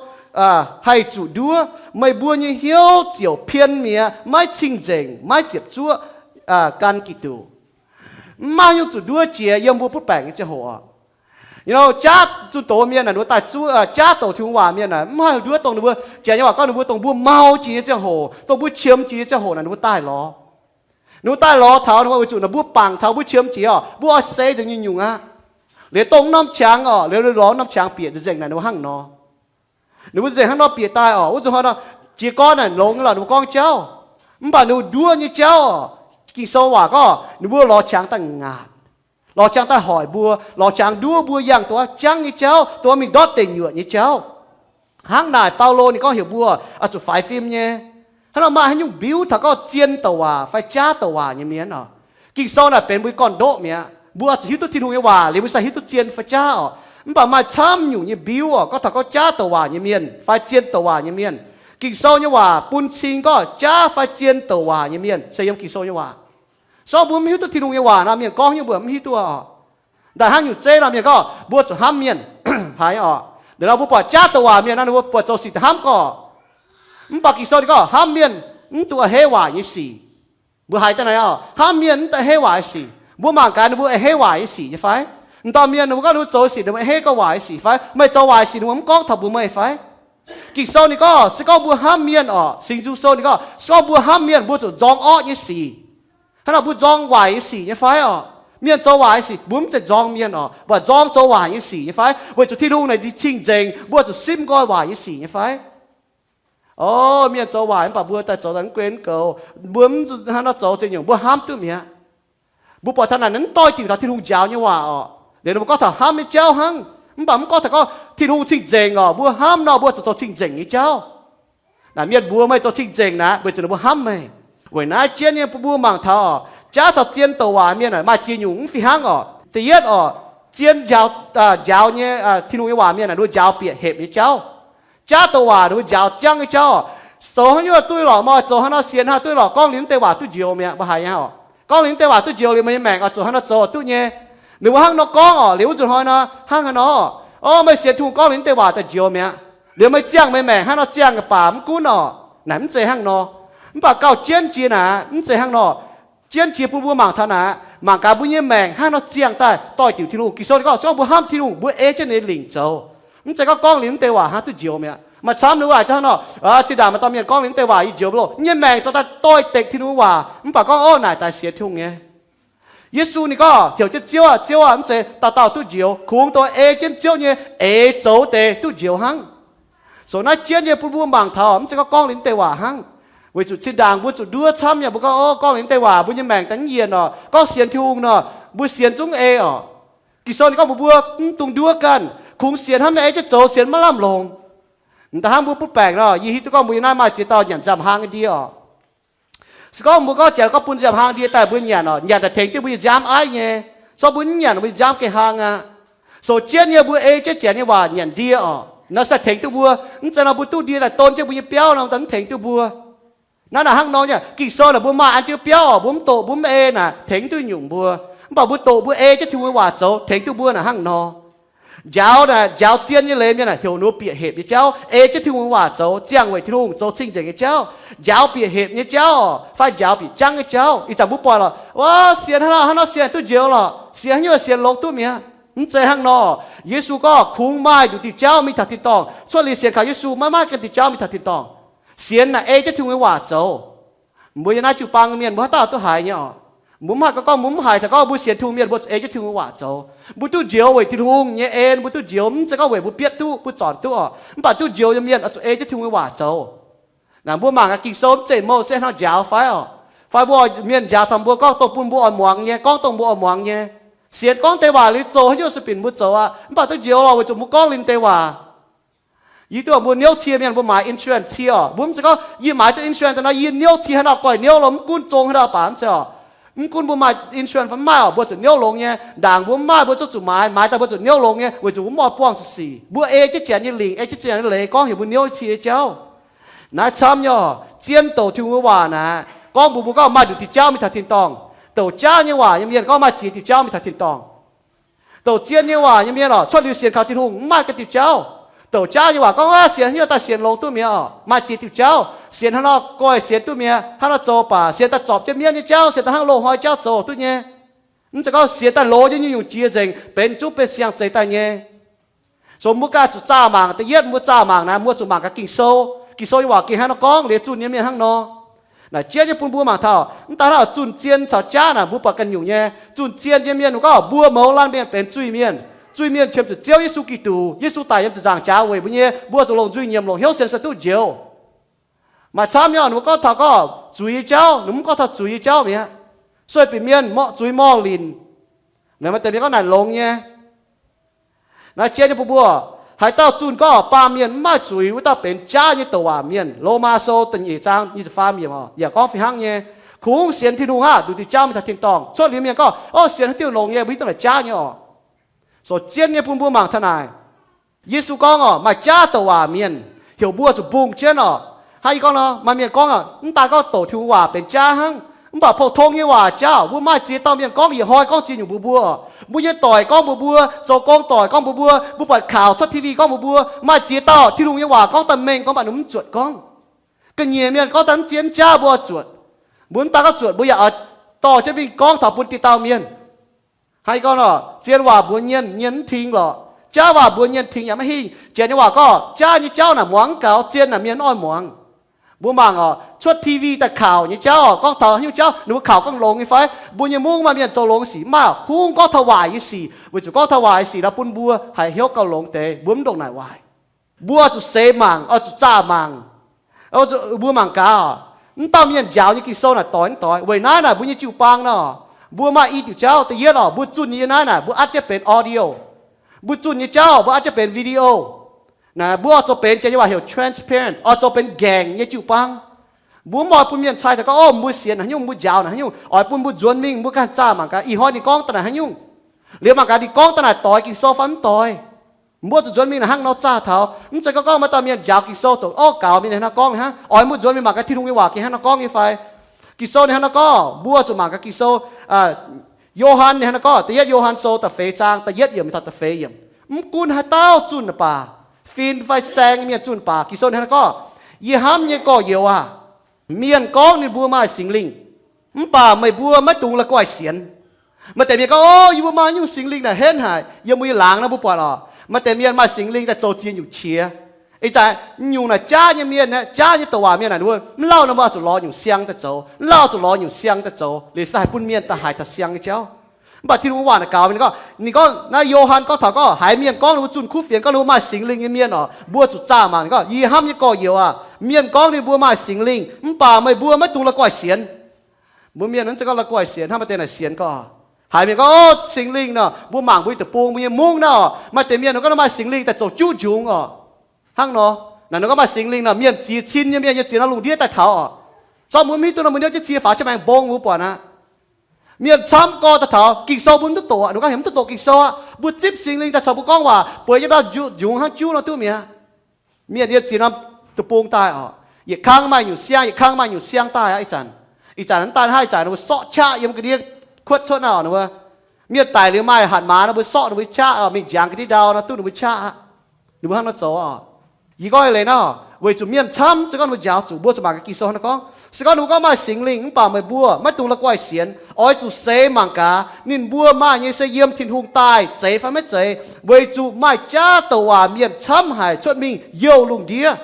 haih zuqc nduov. Meih mbuo nyei hnyouv ziouc pien mi'aqv, maiv cing-nzengc, maiv ziepc zuoqv gan Giduc. Mv maaih haaix nyungc zuqc nduov jiex yiem mbuo butv baengc nyei ziangh hoc oc. Jaav zunh doz mienh naaic, ninh mbuo daaih zuov jaav douc Tin-Hungh waac mienh naaic, mv maaih haaix nduov dongh ninh mbuo, jaav nyei waac gorngv ninh mbuo dongh mbuo mau jiex nyei ziangh hoc, dongh mbuo qiemx jiex nyei ziangh hoc naaic ninh mbuo daaih lorz. Ninh mbuo daaih lorz taux ninh mbuo weic zuqc naaic mbuo bangc taux mbuo qiemx jiex oc, mbuo oix seix nzengc nyungc-nyungc aqv. Liuz dongh norm qangx oc, liuz lorz norm qangx bieqc nzengc naaic ninh mbuo hnangv nor. Ninh mbuo nzengc hnangv nor bieqc daaih oc, wuov nzunc hnoi nor jiez gorn naaic longx lorqc ninh mbuo gorngv jauv. Mv baac ninh mbuo nduov nyei jauv oc, Ging-Sou waac gorngv ninh mbuo lorz qangx daaih ngaatc, lorz qangx daaih hoic mbuo, lorz qangx nduov mbuo yangh dongh wuov jangv nyei jauv, dongh wuov mingh ndortv deic nyuoqc nyei jauv. Hnangv naaic Baulo ninh gorngv heuc mbuo oix zuqc faix fim nyei. Hnangv nor maaih haaix nyungc mbiuv taux gorngv zien douc waac fai jaav douc waac nyei mienh oc. Ging-Sou naaic benx mbuo nyei gorn-ndoqv mi'aqv. Mbuo oix zuqc hiuv duqv Tin-Hungh nyei waac liuz mbuo sai hiuv duqv zien fai jaav oc. Mv baac maaih camv nyungc nyei mbiuv oc, gorngv taux gorngv jaav douc waac nyei mienh fai zien douc waac nyei mienh. Ging-Sou nyei waac bun cing gorngv jaav fai zien douc waac nyei mienh se yiem Ging-Sou nyei waac. Se gorngv mbuo mv hiuv duqv Tin-Hungh nyei waac nor, mienh gorngv nyei mbuo mv hiuv duqv oc. Ndaangc hnangv nyungc zeiv nor, mienh gorngv mbuo zuqc hnamv mienh, haiz oc. Liuz nor mbuo buatc jaav douc waac mienh nor, ninh mbuo buatc zoux sic daaih hnamv gorx. Mv baac Ging-Sou ninh gorngv hnamv mienh mv dungx a'hneiv waaic nyei sic. Mbuo haiz daaih naaic oc, hnamv mienh mv dungx a'hneiv waaic nyei sic. Mbuo mangc gaax ninh mbuo a'hneiv waaic nyei sic nyei fai? M'dauh mienh ninh mbuo gorngv ninh mbuo zoux sic, ninh mbuo a'hneiv gorx waaic nyei sic fai? Meih zoux waaic sic ninh mbuo mv gorngv taux mbuox meih fai? Ging-Sou ninh gorngv se gorngv mbuo hnamv mienh oc, Singx Nzung Sou ninh gorngv se gorngv mbuo hnamv mienh mbuo zuqc nzorng orqv nyei sic. Hnangv nor mbuo nzorng waaic nyei sic nyei fai oc? Mienh zoux waaic nyei sic mbuo mv zeiz nzorng mienh oc, mbuo nzorng zoux waaic nyei sic nyei fai? Weic zuqc Tin-Hungh naaic cing-nzengc, mbuo zuqc simv nqoi waaic nyei sic nyei fai? O, mienh zoux waaic mv baac mbuo daaih zoux daaih mv guen mv goux, mbuo mv hnangv nor zoux ziex nyungc mbuo hnamv duqv mi'aqv. Mbuo buatc taux naaic mv doix-diuc taux Tin-Hungh njaaux nyei waac oc. Liuz ninh mbuo gorngv taux hnamv nyei jauv hnangv, mv baac mv gorngv taux gorngv Tin-Hungh cing-nzengc oc, mbuo hnamv nor mbuo zuqc zoux cing-nzengc nyei jauv. Naaic mienh mbuox meih zoux cing-nzengc naaic weic zuqc ninh mbuo hnamv meih. Weic naaiv jienv nyei bun mbuo mangc taux oc, jaav caux zien douc waac mienh naaic maaih ziex nyungc mv fih hnangv oc. Da'yietv oc, zien njaaux, njaaux nyei, Tin-Hungh nyei waac mienh naaic ninh mbuo njaaux bieqc hepc nyei jauv. Jaav douc waac ninh mbuo njaaux jangv nyei jauv oc. Zoux haaix nyungc duqv lorqc, meih zoux haaix nor sienx haaix duqv lorqc, gorngv liuz mv deix waac duqv njoux mi'aqv. Mbuo haiz nyei oc, gorngv liuz mv deix waac duqv njoux liuz meih nyei maengc oix zuqc haaix nor zoux duqv nyei. Ninh mbuo hnangv nor gorngv oc. Liuz wuov nzunc hnoi nor hnangv haaix nor, o, meih sienx Tin-Hungh gorngv liuz mv deix waac daaih njoux mi'aqv, liuz meih ziangh meih maengc hnangv nor ziangh baac mv gunv oc. Naaic mv zeiz hnangv nor. Mv baac gauh jienv jiex naaic mv zeiz hnangv nor. Jienv jiex bun mbuo mangc taux naaic, mangc gaax mbuo nyei maengc hnangv nor ziangh daaih doix-diuc Tin-Hungh. Ging-Sou ninh gorngv se gorngv mbuo hnamv Tin-Hungh, mbuo ei jienv ninh lingc zoux. Mv zeiz gorngv gorngv liuz mv deix waac hnangv duqv njoux mi'aqv. Maaih camv ninh wuov aac hnangv nor, zinh ndaangc maaih dauh mienh gorngv liuz mv deix waac yie njoux mv loh, nyei maengc zoux daaih doix-dekc Tin-Hungh nyei waac mv baac gorngv, o, naaic daaih sienx Tin-Hungh nyei. Yesu ninh gorngv heuc jienv Ziouv aah, Ziouv aah, mv zeiz dauh dauh duqv njoux, kungx dongh ei jienv Ziouv nyei eix zoux deix duqv njoux hnangv. Soux naaiv jienv nyei bun mbuo mangc taux mv zeiz gorngv gorngv liuz mv deix waac hnangv. Weic zuqc zinh ndaangc mbuo zuqc nduov camv nyei, mbuo gorngv, o, gorngv liuz mv deix waac mbuo nyei maengc daaih mv yienc oc, gorngv sienx Tin-Hungh nor, mbuo sienx zungv ei oc. Ging-Sou ninh gorngv mbuox mbuo mv dungx nduov ganh, kungx sienx hnangv maiv ei jienv zoux sienx maiv lamh longc. M'daaih hnangv mbuo butv baengc nor, yie hiuv duqv gorngv mbuo yie naaiv maaih ziex dauh nyanc nziaamv-hlang nyei ndie oc. Se gorngv mbuo gorngv janx gorngv bun nziaamv-hlang ndie daaih mbuo nyanc oc, nyanc daaih tengx jienv mbuo nyei nziaamv aiv nyei. Zorqv mbuo mv nyanc, mbuo nyei nziaamv gengh hlang aqv. Soux jienv nyei mbuo ei jienv janx nyei waac nyanc ndie oc, nor se daaih tengx duqv mbuo. Mv zeiz nor mbuo duqv ndie daaih don jienv mbuo nyei biauv nor, mv daaih mv tengx duqv mbuo. Naaiv naaic hnangv nor nyei, Ging-Sou naaic mbuo maaih an jienv biauv oc, mbuo mv doqc mbuo mv ei naaic tengx duqv nyungc mbuo. Mv baac mbuo doqc mbuo ei jienv Tin-Hungh nyei waac zoux tengx duqv mbuo naaic hnangv nor. Njaaux naaic, njaaux zien nyei leiz mienh naaic heuc ninh mbuo bieqc hepc nyei jauv, ei jienv Tin-Hungh nyei waac zoux, ziangh weic Tin-Hungh, zoux cing-nzengc nyei jauv, njaaux bieqc hepc nyei jauv oc, fai njaaux bieqc jangv nyei jauv. Ih zanc mbuo buatc lorqc, wuov, sienx hnangv naaiv, hnangv nor sienx duqv njoux lorqc, sienx haaix nyungc sienx longx duqv mi'aqv. Mv zeiz hnangv nor. Yesu gorngv kungx maaih nduqc diuh jauv mingh taux tin-dorngh. Cuotv liuz sienx kaux Yesu maiv maaih ganh diuh jauv mingh taux tin-dorngh. Sienx naaic ei jienv Tin-Hungh nyei waac zoux. Mbuo yie naaiv jiu-baang nyei mienh mbuo haaix dauh duqv haiz nyei oc. Mbuo mv haih gorngv, gorngv mbuo mv haiz taux gorngv mbuo sienx Tin-Hungh mienh mbuo zuqc ei jienv Tin-Hungh nyei waac zoux. Mbuo duqv njoux weic Tin-Hungh nyei en, mbuo duqv njoux mv zeiz gorngv weic mbuo bietv duqv, mbuo zornc duqv oc. Mv baac duqv njoux nyei mienh oix zuqc ei jienv Tin-Hungh nyei waac zoux. Naaic mbuo mangc gaax Ging-Sou mv zeiz Mose hnangv njaaux fai oc. Fai mbuo mienh njaaux taux mbuo gorngv dongh bun mbuo oix muangx nyei, gorngv dongh mbuo oix muangx nyei. Sienx gorngv deix waac liuz zoux haaix nyungc se binc mbuo zoux aqv. Mv baac duqv njoux lorqc weic zuqc mbuo gorngv liuz deix waac. Yie duqv mbuo niouv cie mienh mbuo maaiz insurance cie oc. Mbuo mv zeiz gorngv yie maaiz duqv insurance daaih nor yie niouv cie haaix nor goiv niouv lorqc, mv gunv zong haaix nor baac mv zeiz oc. Mv gunv mbuo maaih insurance fai mv maaih oc, mbuo zuqc niouv longx nyei. Ndaangc mbuo mv maaih mbuo zungv zuqc maaiz, maaiz daaih mbuo zuqc niouv longx nyei, weic zuqc mbuo mv oix buangh zuqc sic. Mbuo ei jienv janx nyei lingc, ei jienv janx nyei leiz gorngv heuc mbuo niouv cie nyei jauv. Naaiv camv nyei oc, zien douc Tin-Hungh nyei waac naaic gorngv mbuox mbuo gorngv maaih nduqc diuh jauv mingh taux tin-dorngh. Douc jaav nyei waac nyei mienh gorngv maaih ziex diuh jauv mingh taux tin-dorngh. Douc zien nyei waac nyei mienh oc, cuotv liuz sienx kaux Tin-Hungh mv maaih ganh diuh jauv. Douc jaav nyei waac gorngv aqv, sienx haaix nyungc daaih sienx longx duqv mi'aqv oc, maaih ziex diuh jauv. Sienx hnangv nor goiv sienx duqv mi'aqv, hnangv nor zoux baac sienx daaih zorpc jienv mienv nyei jauv, sienx daaih hnangv loz-hnoi jauv zoux duqv nyei. Mv zeiz gorngv sienx daaih loz jienv nyungc-nyungc jiex nzengc, benx zungv benx siang-zeix daaih nyei. Zoux mbuo ganh zuqc zaah mangc. Da'yietv mbuo zaah mangc naaiv, mbuo zuqc mangc gaax Ging-Sou. Ging-Sou nyei waac gengh hnangv nor gorngv, liuz zunh nyei mienh hnangv nor. Naaic jienv nyei bun mbuo mangc taux mv daaih hnangv zunh zien caux jaav naaic mbuo buatc ganh nyungc nyei. Zunh zien nyei mienh gorngv mbuo mouz laanh mienh benx zuiz-mienh. Zuiz-mienh qiemx zuqc Ziouv Yesu Giduc. Yesu daic yiem ziepc nzaangc jaax weic mbuo nyei, mbuo zuqc longc nzuih nyiemc longc hnyouv sienx se duqv njoux. Maaih camv nyei oc, ninh mbuo gorngv taux gorngv zuiz nyei jauv, ninh mbuo mv gorngv taux zuiz nyei jauv mi'aqv. Sueih bieqc mienh, zuiz morh linc. Naaic maaih deix mienh gorngv naaic longx nyei. Naaiv jienv nyei bun mbuo, haaix dauh zunh gorngv baamh mienh mv maaih zuiz, wuov dauh benx jaav nyei douc waac mienh. Lomaa Sou da'nyeic zaang nyic ziepc faam yiemc oc, yaac gorngv fih hnangv nyei. Kungx sienx Tin-Hungh aqv, nduqc diuh jauv mingh taux tin-dorngh. Cuotv liuz mienh gorngv, o, sienx haaix diuh longx nyei, mbuo hiuv duqv naaic jaav nyei oc. Zoux zien nyei bun mbuo mangc taux naaic. Yesu gorngv oc, maaih jaav douc waac mienh, heuc mbuo zuqc mbungh jienv oc. Hnangv yie gorngv nor, maaih mienh gorngv, mv daaih gorngv douc Tin-Hungh waac benx jaav hnangv, mv baac pou-tong nyei waac jaav, mbuo maaih ziex dauh mienh gorngv yietc hnoi gorngv ziex nyungc mbuox mbuo. Mbuo nyei doic gorngv mbuox mbuo, zoux gong doic gorngv mbuox mbuo, mbuo buatc kaux cuotv T V gorngv mbuox mbuo, maaih ziex dauh Tin-Hungh nyei waac gorngv daaih mengh gorngv mv baac ninh mv zuotc gorngv. Ga'nyiec mienh gorngv daaih mv zien jaav mbuo oix zuotc. Mbuo mv daaih gorngv zuotc, mbuo yaac oix dorh jienv mingh gorngv taux bun dieh dauh mienh. Hnangv yie gorngv nor, zien waac mbuox nyienh, nyienh mv tingx lorqc. Jaav waac mbuox nyienh tingx yaac maiv hingh. Janx nyei waac gorngv, jaav nyei jauv naaic muangx mv gaux, zien naaic mienh mv oix muangx. Mbuo mangc oc, cuotv T V daaih kaux nyei jauv oc, gorngv taux haaix nyungc jauv ninh mbuo kaux gorngv longx nyei fai? Mbuo nyei mungv maaih mienh zoux longx sic, maaih kungx gorngv taux waaic nyei sic, weic zuqc gorngv taux waaic nyei sic nor bun mbuo haih hnyouv gauh longx deix, mbuo mv ndongc naaic waaic. Mbuo oix zuqc seix mangc, oix zuqc zaah mangc. Mbuo mangc gaax oc, mv dauh mienh njaaux nyei Ging-Sou naaic doix mv doix? Weic naaiv naaic mbuo nyei jiu-baang nor, mbuo maaih i diuc jauv. Da'yietv oc, mbuo zunh nyei naaiv naaic mbuo atv jienv benx audio. Mbuo zunh nyei jauv mbuo atv jienv benx video. Naaic mbuo oix zoux benx, janx nyei waac heuc transparent, oix zoux benx ngaengc nyei jiu-baang. Mbuo mv oix bun mienh cai taux gorngv, o, mbuo sienx naaic haaix nyungc, mbuo njaaux naaic haaix nyungc, oix bun mbuo nzuonx mingh mbuo ganh zaah mangc gaax ih hnoi ninh gorngv daaih naaic haaix nyungc. Liuz mangc gaax ninh gorngv daaih naaic doix Ging-Sou fai mv doix. Mbuo zuqc nzuonx mingh naaic hnangv nor zaah taux. Mv zeiz gorngv gorngv maaih dauh mienh njaaux Ging-Sou zoux, o, gaux mingh ninh hnangv nor gorngv hnangv, oix mbuo nzuonx mingh mangc gaax Tin-Hungh nyei waac gengh hnangv nor gorngv nyei fai? Ging-Sou ninh hnangv nor gorngv, mbuo zuqc mangc gaax Ging-Sou. Yo^han ninh hnangv nor gorngv, da'yietv Yo^han Sou da'feix zaang da'yietv yiemc taux da'feix yiemc, mv gunv haaix dauh zunh baac, fin fai saeng mienh zunh baac, Ging-Sou ninh hnangv nor gorngv, yie hnamv nyei gorx-youz aah, mienh gorngv ninh mbuo maaih Singx Lingh, mv baac meih mbuo maiv dungx la'guaih sienx. Maaih deix mienh gorngv, o, yie mbuo maaih nyungc Singx Lingh naaic henv haic. Yiem mbuo nyei laangz nor mbuo buatc oc, maaih deix mienh maaih Singx Lingh daaih zoux ziex nyungc qiex. Ih zanc nyungc naaic jaav nyei mienh, jaav nyei douc waac mienh naaic, mv lauh nor mbuo oix zuqc lorz nyungc siang daaih zoux, mv lauh oix zuqc lorz nyungc siang daaih zoux, liuz se haih bun mienh daaih haiz taux siang nyei jauv. Mv baac Tin-Hungh waac naaic gaux, ninh gorngv, ninh gorngv naaiv Yo^han gorngv taux gorngv haiz mienh gorngv ninh mbuo zunh kuv fienx, gorngv ninh mbuo maaih Singx Lingh nyei mienh oc, mbuo zuqc zaah mangc. Ninh gorngv, yie hnamv nyei gorx-youz aah, mienh gorngv ninh mbuo maaih Singx Lingh, mv baac meih mbuo maiv dungx la'guaih sienx. Mbuo mienh mv zeiz gorngv la'guaih sienx, hnangv maaih deix naaic sienx gorngv, haiz mienh gorngv, o, Singx Lingh nor, mbuo mangc mbuo nyei deic-bung, mbuo nyei mungv nor, maaih deix mienh ninh gorngv maaih Singx Lingh daaih zoux juqv njungx oc. Hnangv nor, naaic ninh gorngv maaih Singx Lingh nor, mienh ziex cin nyei mienh yiem ziex norm lungh ndiev daaih taux oc. Zorqv mbuo mv hiuv duqv nor, mbuo niouv jienv cie faaux jienv maengx mbong mbuo buatc aqv. Mienh camv gorx daaih taux, Ging-Sou mbuo mv duqv doqc aqv. Ninh gorngv heuc mv duqv doqc Ging-Sou aqv, mbuo zipv Singx Lingh daaih caux mbuo gorngv waac, bueix nyei ndau njungx hnangv juv nor duqv mi'aqv. Mienh yiem ziex norm deic-bung daaih oc, yietc kangv maaih nyungc siang, yietc kangv maaih nyungc siang daaih aqv. Ih zanc, ih zanc mv daaih hnangv ih zanc ninh mbuo sorqv qaqv yiem ga'ndiev kuotv cuotv nor, ninh mbuo mienh daic liuz maaih hatc maaz nor, mbuo sorqv ninh mbuo qaqv oc, mingh njiangx ga'ndiev ndau nor duqv ninh mbuo qaqv aqv. Ninh mbuo hnangv nor zoux oc. Yie gorngv leiz nor, weic zuqc mienh camv, se gorngv ninh mbuo njaaux zuqc, mbuo zuqc mangc gaax Ging-Sou hnangv nor gorngv. Se gorngv ninh mbuo gorngv maaih Singx Lingh, mv baac meih mbuo maiv dungx la'guaih sienx, oix zuqc seix mangc gaax ninh mbuo maaih nyei se yiem Tin-Hungh daaih zeiz fai maiv zeiz, weic zuqc maaih jaav douc waac mienh camv haic cuotv mingh youh lungh ndiev.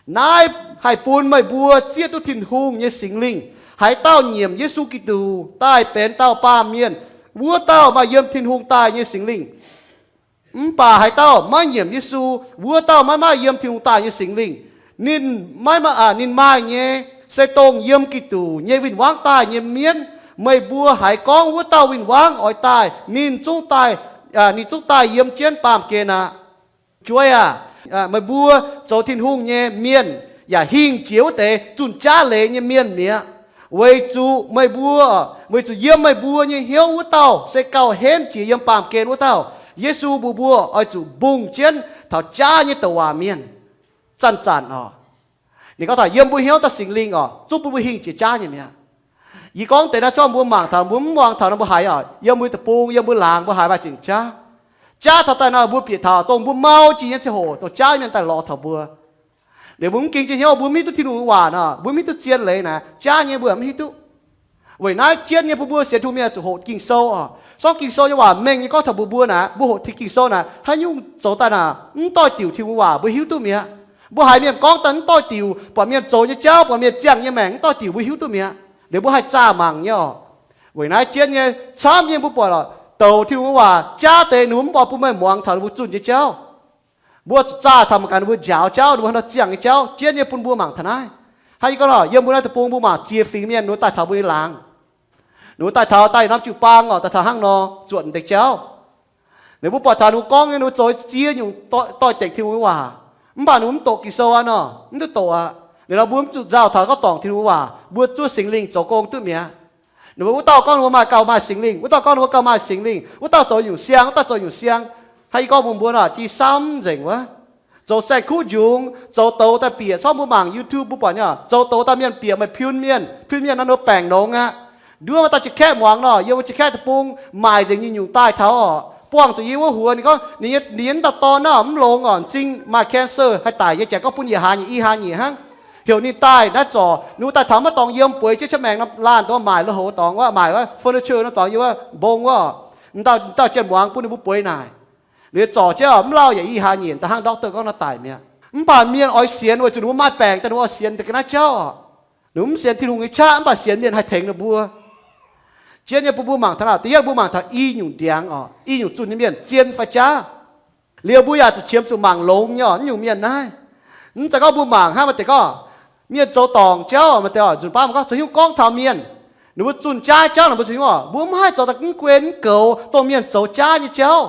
Naaiv haih bun meih mbuo zieqv duqv Tin-Hungh nyei Singx Lingh. Haaix dauh nyiemc Yesu Giduc daaih benx dauh baamh mienh, wuov dauh maaih yiem Tin-Hungh daaih nyei Singx Lingh. Mv baac haaix dauh maiv nyiemc Yesu, wuov dauh maiv maaih yiem Tin-Hungh daaih nyei Singx Lingh. Ninh maiv, ninh maaih nyei se dongh yiem Giduc nyei win-wangv daaih nyei mienv. Meih mbuo haiz gorngv wuov dauh win-wangv oix daaih, ninh zungv daaih, ninh zungv daaih yiem jienv baamh gen aqv. Jueiv aah! Meih mbuo zoux Tin-Hungh nyei mienh yaac hingh jiex wuov deix zunh jaav leiz nyei mienh mi'aqv. Weic zuqc meih mbuo, weic zuqc yiem meih mbuo nyei hnyouv wuov dauh se gauh henv jiex yiem baamh gen wuov dauh. Yesu mbuox mbuo oix zuqc mbungh jienv taux jaav nyei douc waac mienh. Zanc-zanc oc, ninh gorngv taux yiem mbuo hnyouv daaih Singx Lingh oc, zungv bun mbuo hingh jiex jaav nyei mi'aqv. Yie gorngv deix naaiv corc mbuo mangc taux, mbuo mv muangx taux nor mbuo haiz oc, yiem mbuo deic-bung, yiem mbuo laangz mbuo haiz maaih zingc jaav. Jaav taux daaih nor mbuo bieqc taux dongh mbuo mau jiex nyei ziangh hoc, dongh jaav mienh daaih lorz taux mbuo. Liuz mbuo mv ging jienv hnyouv, mbuo mv hiuv duqv Tin-Hungh waac nor, mbuo mv hiuv duqv zien leiz naaic, jaav nyei mbuo mv hiuv duqv. Weic naaiv jienv nyei bun mbuo sienx Tin-Hungh mienh zuqc hoqc Ging-Sou oc. Sorng Ging-Sou nyei waac mengh nyei gorngv taux mbuo, mbuo naaic, mbuo hoqc Ging-Sou naaic, haaix nyungc zoux daaih naaic mv doix-diuc Tin-Hungh waac mbuo hiuv duqv mi'aqv. Mbuo haiz mienh gorngv daaih mv doix-diuc, buatc mienh zoux nyei jauv, buatc mienh ziangh nyei maengc mv doix-diuc mbuo hiuv duqv mi'aqv. Liuz mbuo haih zaah mangc nyei oc. Weic naaiv jienv nyei camv nyei mbuo buatc oc, douc Tin-Hungh waac jaav deix ninh mbuo mv oix bun meih muangx taux ninh mbuo zunh nyei jauv. Mbuo zuqc zaah taux mangc gaax ninh mbuo njaaux jauv, ninh mbuo haaix nor ziangh nyei jauv, jienv nyei bun mbuo mangc taux naaiv. Hnangv yie gorngv nor, yiem mbuo naaiv deic-bung mbuo mangc ziex fingx mienh ninh mbuo daaih taux mbuo nyei laangz. Ninh mbuo daaih taux daaih norm jiu-baang oc, daaih taux hnangv nor zuotc deix jauv. Ninh mbuo buatc taux ninh mbuo gorngv nyei, ninh mbuo zoux ziex nyungc doix-dekc Tin-Hungh waac, mv baac ninh mbuo mv doqc Ging-Sou aqv nor, mv duqv doqc aqv. Liuz nor mbuo mv zuqc nzauh taux gorngv dorngc Tin-Hungh waac, mbuo zuov Singx Lingh zoux gong duqv mi'aqv. Ninh mbuo wuov dauh gorngv ninh mbuo maaih, gauh maaih Singx Lingh, wuov dauh gorngv ninh mbuo gauh maaih Singx Lingh, wuov dauh zoux nyungc siang, wuov dauh zoux nyungc siang. Hnangv yie gorngv mbuox mbuo nor, jiex samv nzengc wuov. Zoux saeng-kuv njungx, zoux douz daaih bieqc, corc mbuo mangc YouTube mbuo buatc nyei, zoux douz daaih mienh bieqc, meih piun mienh, piun mienh nor ninh baengc longx aqv. Nduov maaih dauh jiex kaeqv muangx nor, yiem wuov jiex kaeqv deic-bung maaic nzengc nyei nyungc daaih taux oc, buangh zuqc yie wuov huox. Ninh gorngv ninh nyei, ninh nyei dauh dorn nor mv longx oc, m'zing maaih cancer haih daic nyei, jangx gorngv bun yietc hlaax nyeic i hlaax nyeic hnangv. Heuc ninh daaih naaiv zorc, ninh mbuo daaih taux maiv dorngx yiem, bueix jienv mienh laanh dongh maaic lui-houx dorngx wuov, maaic wuov furniture nor dorngx yiem wuov mbong wuov. Dauh dauh jiex muangx bun ninh mbuo bueix naaic. Ninh zorc jienv mv lauh yaac i hlaax nyeic, da'hnangv doctor gorngv nor daic mi'aqv. Mv baac mienh oix sienx weic zuqc ninh mbuo maaih baengc daaih ninh mbuo oix sienx deix ga'naaiv jauv oc. Ninh mbuo mv sienx Tin-Hungh nyei qaqv mv baac sienx mienh haih tengx ninh mbuo. Jien nyei bun mbuo mangc taux naaic, da'yietv mbuo mangc taux i nyungc ndiangx oc, i nyungc zunh nyei mienh, zien fai jaav. Liuz mbuo yaac zuqc qiemx zuqc mangc longx nyei oc, naaiv nyungc mienh naaiv. Mv zeiz gorngv mbuo mangc hnangv maaih deix gorngv mienh zoux dorngc jauv, maaih deix oix nzunc baav mangc gorngv caux hnyouv gorngv taux mienh, ninh mbuo zunh jaav jauv naaic mbuo caux hnyouv oc, mbuo mv haih zoux daaih mv guen mv goux dongh mienh zoux jaav nyei jauv.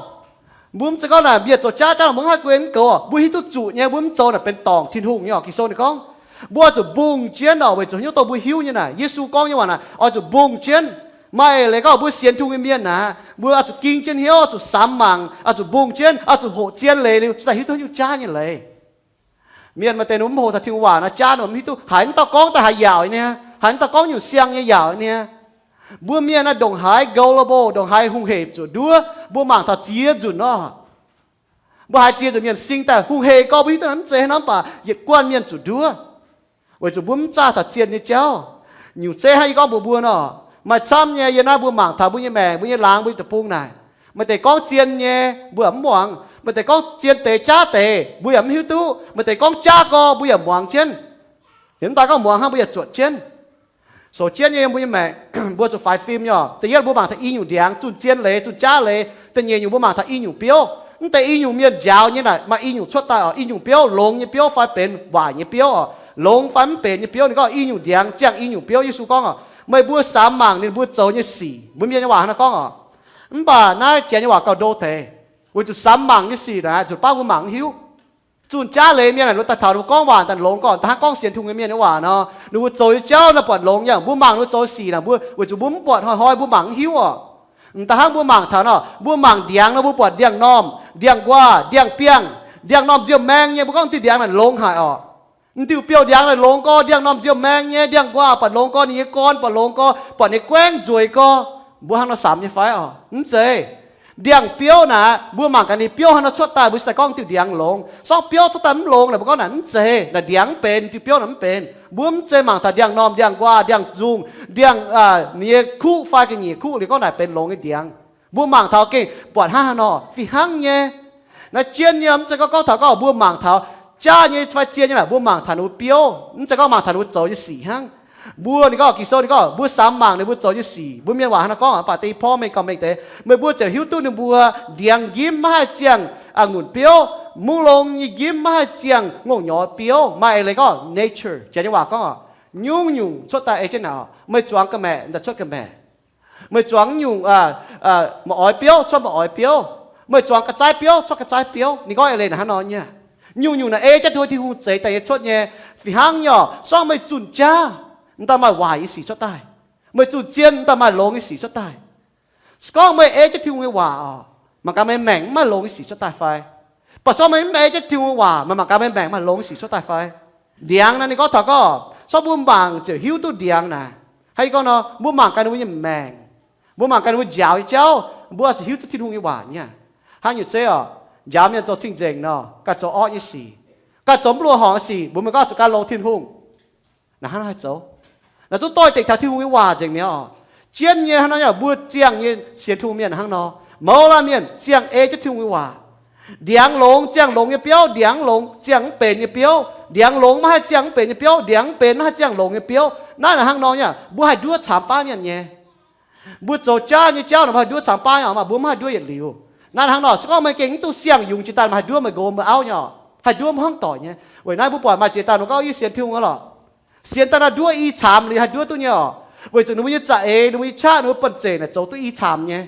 Mbuo mv zeiz gorngv naaic mienh zoux jaav jauv naaic mbuo mv haih guen mv goux oc, mbuo hiuv duqv zuqc nyei, mbuo mv zoux naaic benx dorngc Tin-Hungh nyei oc. Ging-Sou ninh gorngv mbuo oix zuqc mbungh jienv oc, weic zuqc hnyouv dongh mbuo hiuv nyei naaic, Yesu gorngv nyei waac naaic oix zuqc mbungh jienv. Maaih eix leiz gorngv mbuo sienx Tin-Hungh nyei mienh naaic, mbuo oix zuqc ging jienv hnyouv, oix zuqc samx mangc, oix zuqc mbungh jienv, oix zuqc hoqc zien leiz liuz cingx daaih hiuv duqv nyungc jaav nyei leiz. Mienh maaih deix ninh mbuo mv hoqc taux Tin-Hungh waac naaic, jaav ninh mbuo mv hiuv duqv, haiz mv dauh gorngv daaih haaix yaauc nyei, haiz mv dauh gorngv nyungc siang nyei yaauc nyei. Mbuo mienh naaiv ndongc haaix gullible, ndongc haaix hungh hec zuqc nduov, mbuo mangc taux ziex nzunc nor. Mbuo haiz ziex nzunc mienh sing daaih hungh hec gorx, mbuo hiuv duqv naaic mv zeiz haaix nor mv baac yietc guanh mienh zuqc nduov, weic zuqc mbuo mv zaah taux zien nyei jauv. Nyungc zeiv hnangv yie gorngv mbuox mbuo nor, maaih camv nyei yie naaiv mbuo mangc taux mbuo nyei maengc, mbuo nyei laangz, mbuo nyei deic-bung naaic. Maaih deix gorngv zien nyei mbuo yaac mv muangx, maaih deix gorngv zien deix jaav deix mbuo yaac mv hiuv duqv, maaih deix gorngv jaav gorx mbuo yaac muangx jienv. Yiem mv daaih gorngv muangx hnangv mbuo yaac zuotc jienv. Sou jienv nyei yiem mbuo nyei maengc, mbuo zuqc faix fim nyei oc. Da'yietv mbuo mangc taux i nyungc ndiangx, zunh zien leiz, zunh jaav leiz. Da'nyeic nyungc mbuo mangc taux i nyungc biouv. Mv deix i nyungc mienh njaaux nyei naaic maaih i nyungc cuotv daaih oc. I nyungc biouv, longx nyei biouv fai benx waaic nyei biouv oc, longx fai mv benx nyei biouv. Ninh gorngv i nyungc ndiangx ziangh i nyungc biouv. Yesu gorngv oc, meih mbuo samx mangc ninh mbuo zoux nyei sic. Mbuo mienh nyei waac hnangv naaiv gorngv oc. Mv baac naaiv janx nyei waac gauh ndo deix, weic zuqc samx mangc nyei sic naaic zuqc baav mbuo mangc mv hiuv. Zunh jaav leiz mienh naaic, ninh mbuo daaih taux ninh mbuo gorngv waac daaih longx gorngv, da'hnangv gorngv sienx Tin-Hungh nyei mienh nyei waac nor, ninh mbuo zoux nyei jauv naaiv buatc longx nyei. Mbuo mangc ninh mbuo zoux sic naaic, mbuo weic zuqc mbuo mv buatc hnoi-hnoi, mbuo mangc mv hiuv oc. Da'hnangv mbuo mangc taux nor, mbuo mangc ndiangx nor, mbuo buatc ndiangx-normh, ndiangx-nquaah, ndiangx-biangh, ndiangx-normh nziou-maeng nyei. Mbuo gorngv diuh ndiangx naaic longx haic oc. Diuh biouv-ndiangx naaic longx gorx, ndiangx-normh nziou-maeng nyei, ndiangx-nquaah buatc longx gorx, ninh nyei gorn buatc longx gorx, buatc ninh nyei guaengv nzueic gorx. Mbuo hnangv nor samx nyei fai oc? Mv zeiz. Ndiangx-biouv naaic, mbuo mangc gaax ninh biouv hnangv nor cuotv daaih, mbuo cingx daaih gorngv diuh ndiangx longx. Se gorngv biouv cuotv daaih mv longx naaic, mbuo gorngv naaic mv zeiz, naaic ndiangx mv benx, diuh biouv naaic mv benx. Mbuo mv zeiz mangc taux ndiangx-normh, ndiangx-nquaah, ndiangx-nzungh, ndiangx, ninh nyei kuqv fai ga'nyiec kuqv liuz gorngv naaic benx longx nyei ndiangx. Mbuo mangc taux gengh buatc hnangv haaix nor fih hnangv nyei. Naaiv jienv nyei, mv zeiz gorngv gorngv taux gorngv mbuo mangc taux jaav nyei fai zien nyei naaic, mbuo mangc taux ninh mbuo biouv, mv zeiz gorngv mangc taux ninh mbuo zoux nyei sic hnangv. Mbuo, ninh gorngv Ging-Sou ninh gorngv mbuo samx mangc ninh mbuo zoux nyei sic. Mbuo mienh waac hnangv nor gorngv, mv baac deix porv mengh gauh mengh deix, meih mbuo ziouc hiuv duqv ninh mbuo ndiangx njimv maiv haih ziangh a'ngunc biouv, mungv longx nyei njimv maiv haih ziangh ngongh nyorx biouv. Maaih eix leiz gorngv nature, janx nyei waac gorngv oc, nyungc-nyungc cuotv daaih ei jienv naaic oc. Meih zuangx ga'maeqc, daaih cuotv ga'maeqc. Meih zuangx nyungc, aa, aa, ma'oix biouv, cuotv ma'oix biouv. Meih zuangx ga'zaaiv biouv, cuotv ga'zaaiv biouv. Ninh gorngv eix leiz naaic hnangv nor nyei. Nyungc-nyungc naaic ei jienv Tin-Hungh zeix daaih nyei cuotv nyei. Fih hnangv nyei oc, se gorngv meih zunh jaav, m'daaih maaih waaic nyei sic cuotv daaih. Meih zunh zien, m'daaih maaih longx nyei sic cuotv daaih. Se gorngv meih ei jienv Tin-Hungh nyei waac oc, mangc gaax meih maengc mv maaih longx nyei sic cuotv daaih fai? Baac se gorngv meih mv ei jienv Tin-Hungh nyei waac, meih mangc gaax meih maengc maaih longx nyei sic cuotv daaih fai? Ndiangx naaic ninh gorngv taux gorngv, se gorngv mbuo mangc ziouc hiuv duqv ndiangx naaic. Hnangv yie gorngv nor, mbuo mangc gaax ninh mbuo nyei maengc, mbuo mangc gaax ninh mbuo njaaux nyei jauv, mbuo ziouc hiuv duqv Tin-Hungh nyei waac nyei. Hnangv nyungc zeiv oc, njaaux mienh zoux cing-nzengc nor, ganh zoux orqv nyei sic, ganh zoux mv luoqc horngc nyei sic, mbuox meih gorngv zuqc ganh longx Tin-Hungh. Naaic hnangv nor haih zoux? Naaic zungv doix-dekc taux Tin-Hungh nyei waac nzengc mi'aqv oc. Jienv nyei hnangv nor yaac mbuo ziangh nyei sienx Tin-Hungh mienh hnangv nor, mouz laanh mienh ziangh ei jienv Tin-Hungh nyei waac. Ndiangx longx ziangh longx nyei biouv, ndiangx longx ziangh mv benx nyei biouv. Ndiangx longx maiv haih ziangh mv benx nyei biouv, ndiangx mv benx maiv haih ziangh longx nyei biouv. Naaiv naaic hnangv nor yaac mbuo haih nduov camx baav mienh nyei. Mbuo zoux jaav nyei jauv naaic mbuo haih nduov camx baav nyei oc, mv baac mbuo mv haih nduov yietc liuz. Naaiv hnangv nor, se gorngv meih gengh mv duqv siang-yungz jiex daaih, meih haih nduov meih nqox meih auv nyei oc, haih nduov mv horngv doic nyei. Weic naaiv mbuo buatc maaih ziex dauh ninh gorngv yie sienx Tin-Hungh aqv lorqc, sienx daaih naaiv nduov i camx liuz haih nduov duqv nyei oc. Weic zuqc ninh mbuo nyei za'eix, ninh mbuo nyei qaqv, ninh mbuo banh zeic naaic zoux duqv i camx nyei.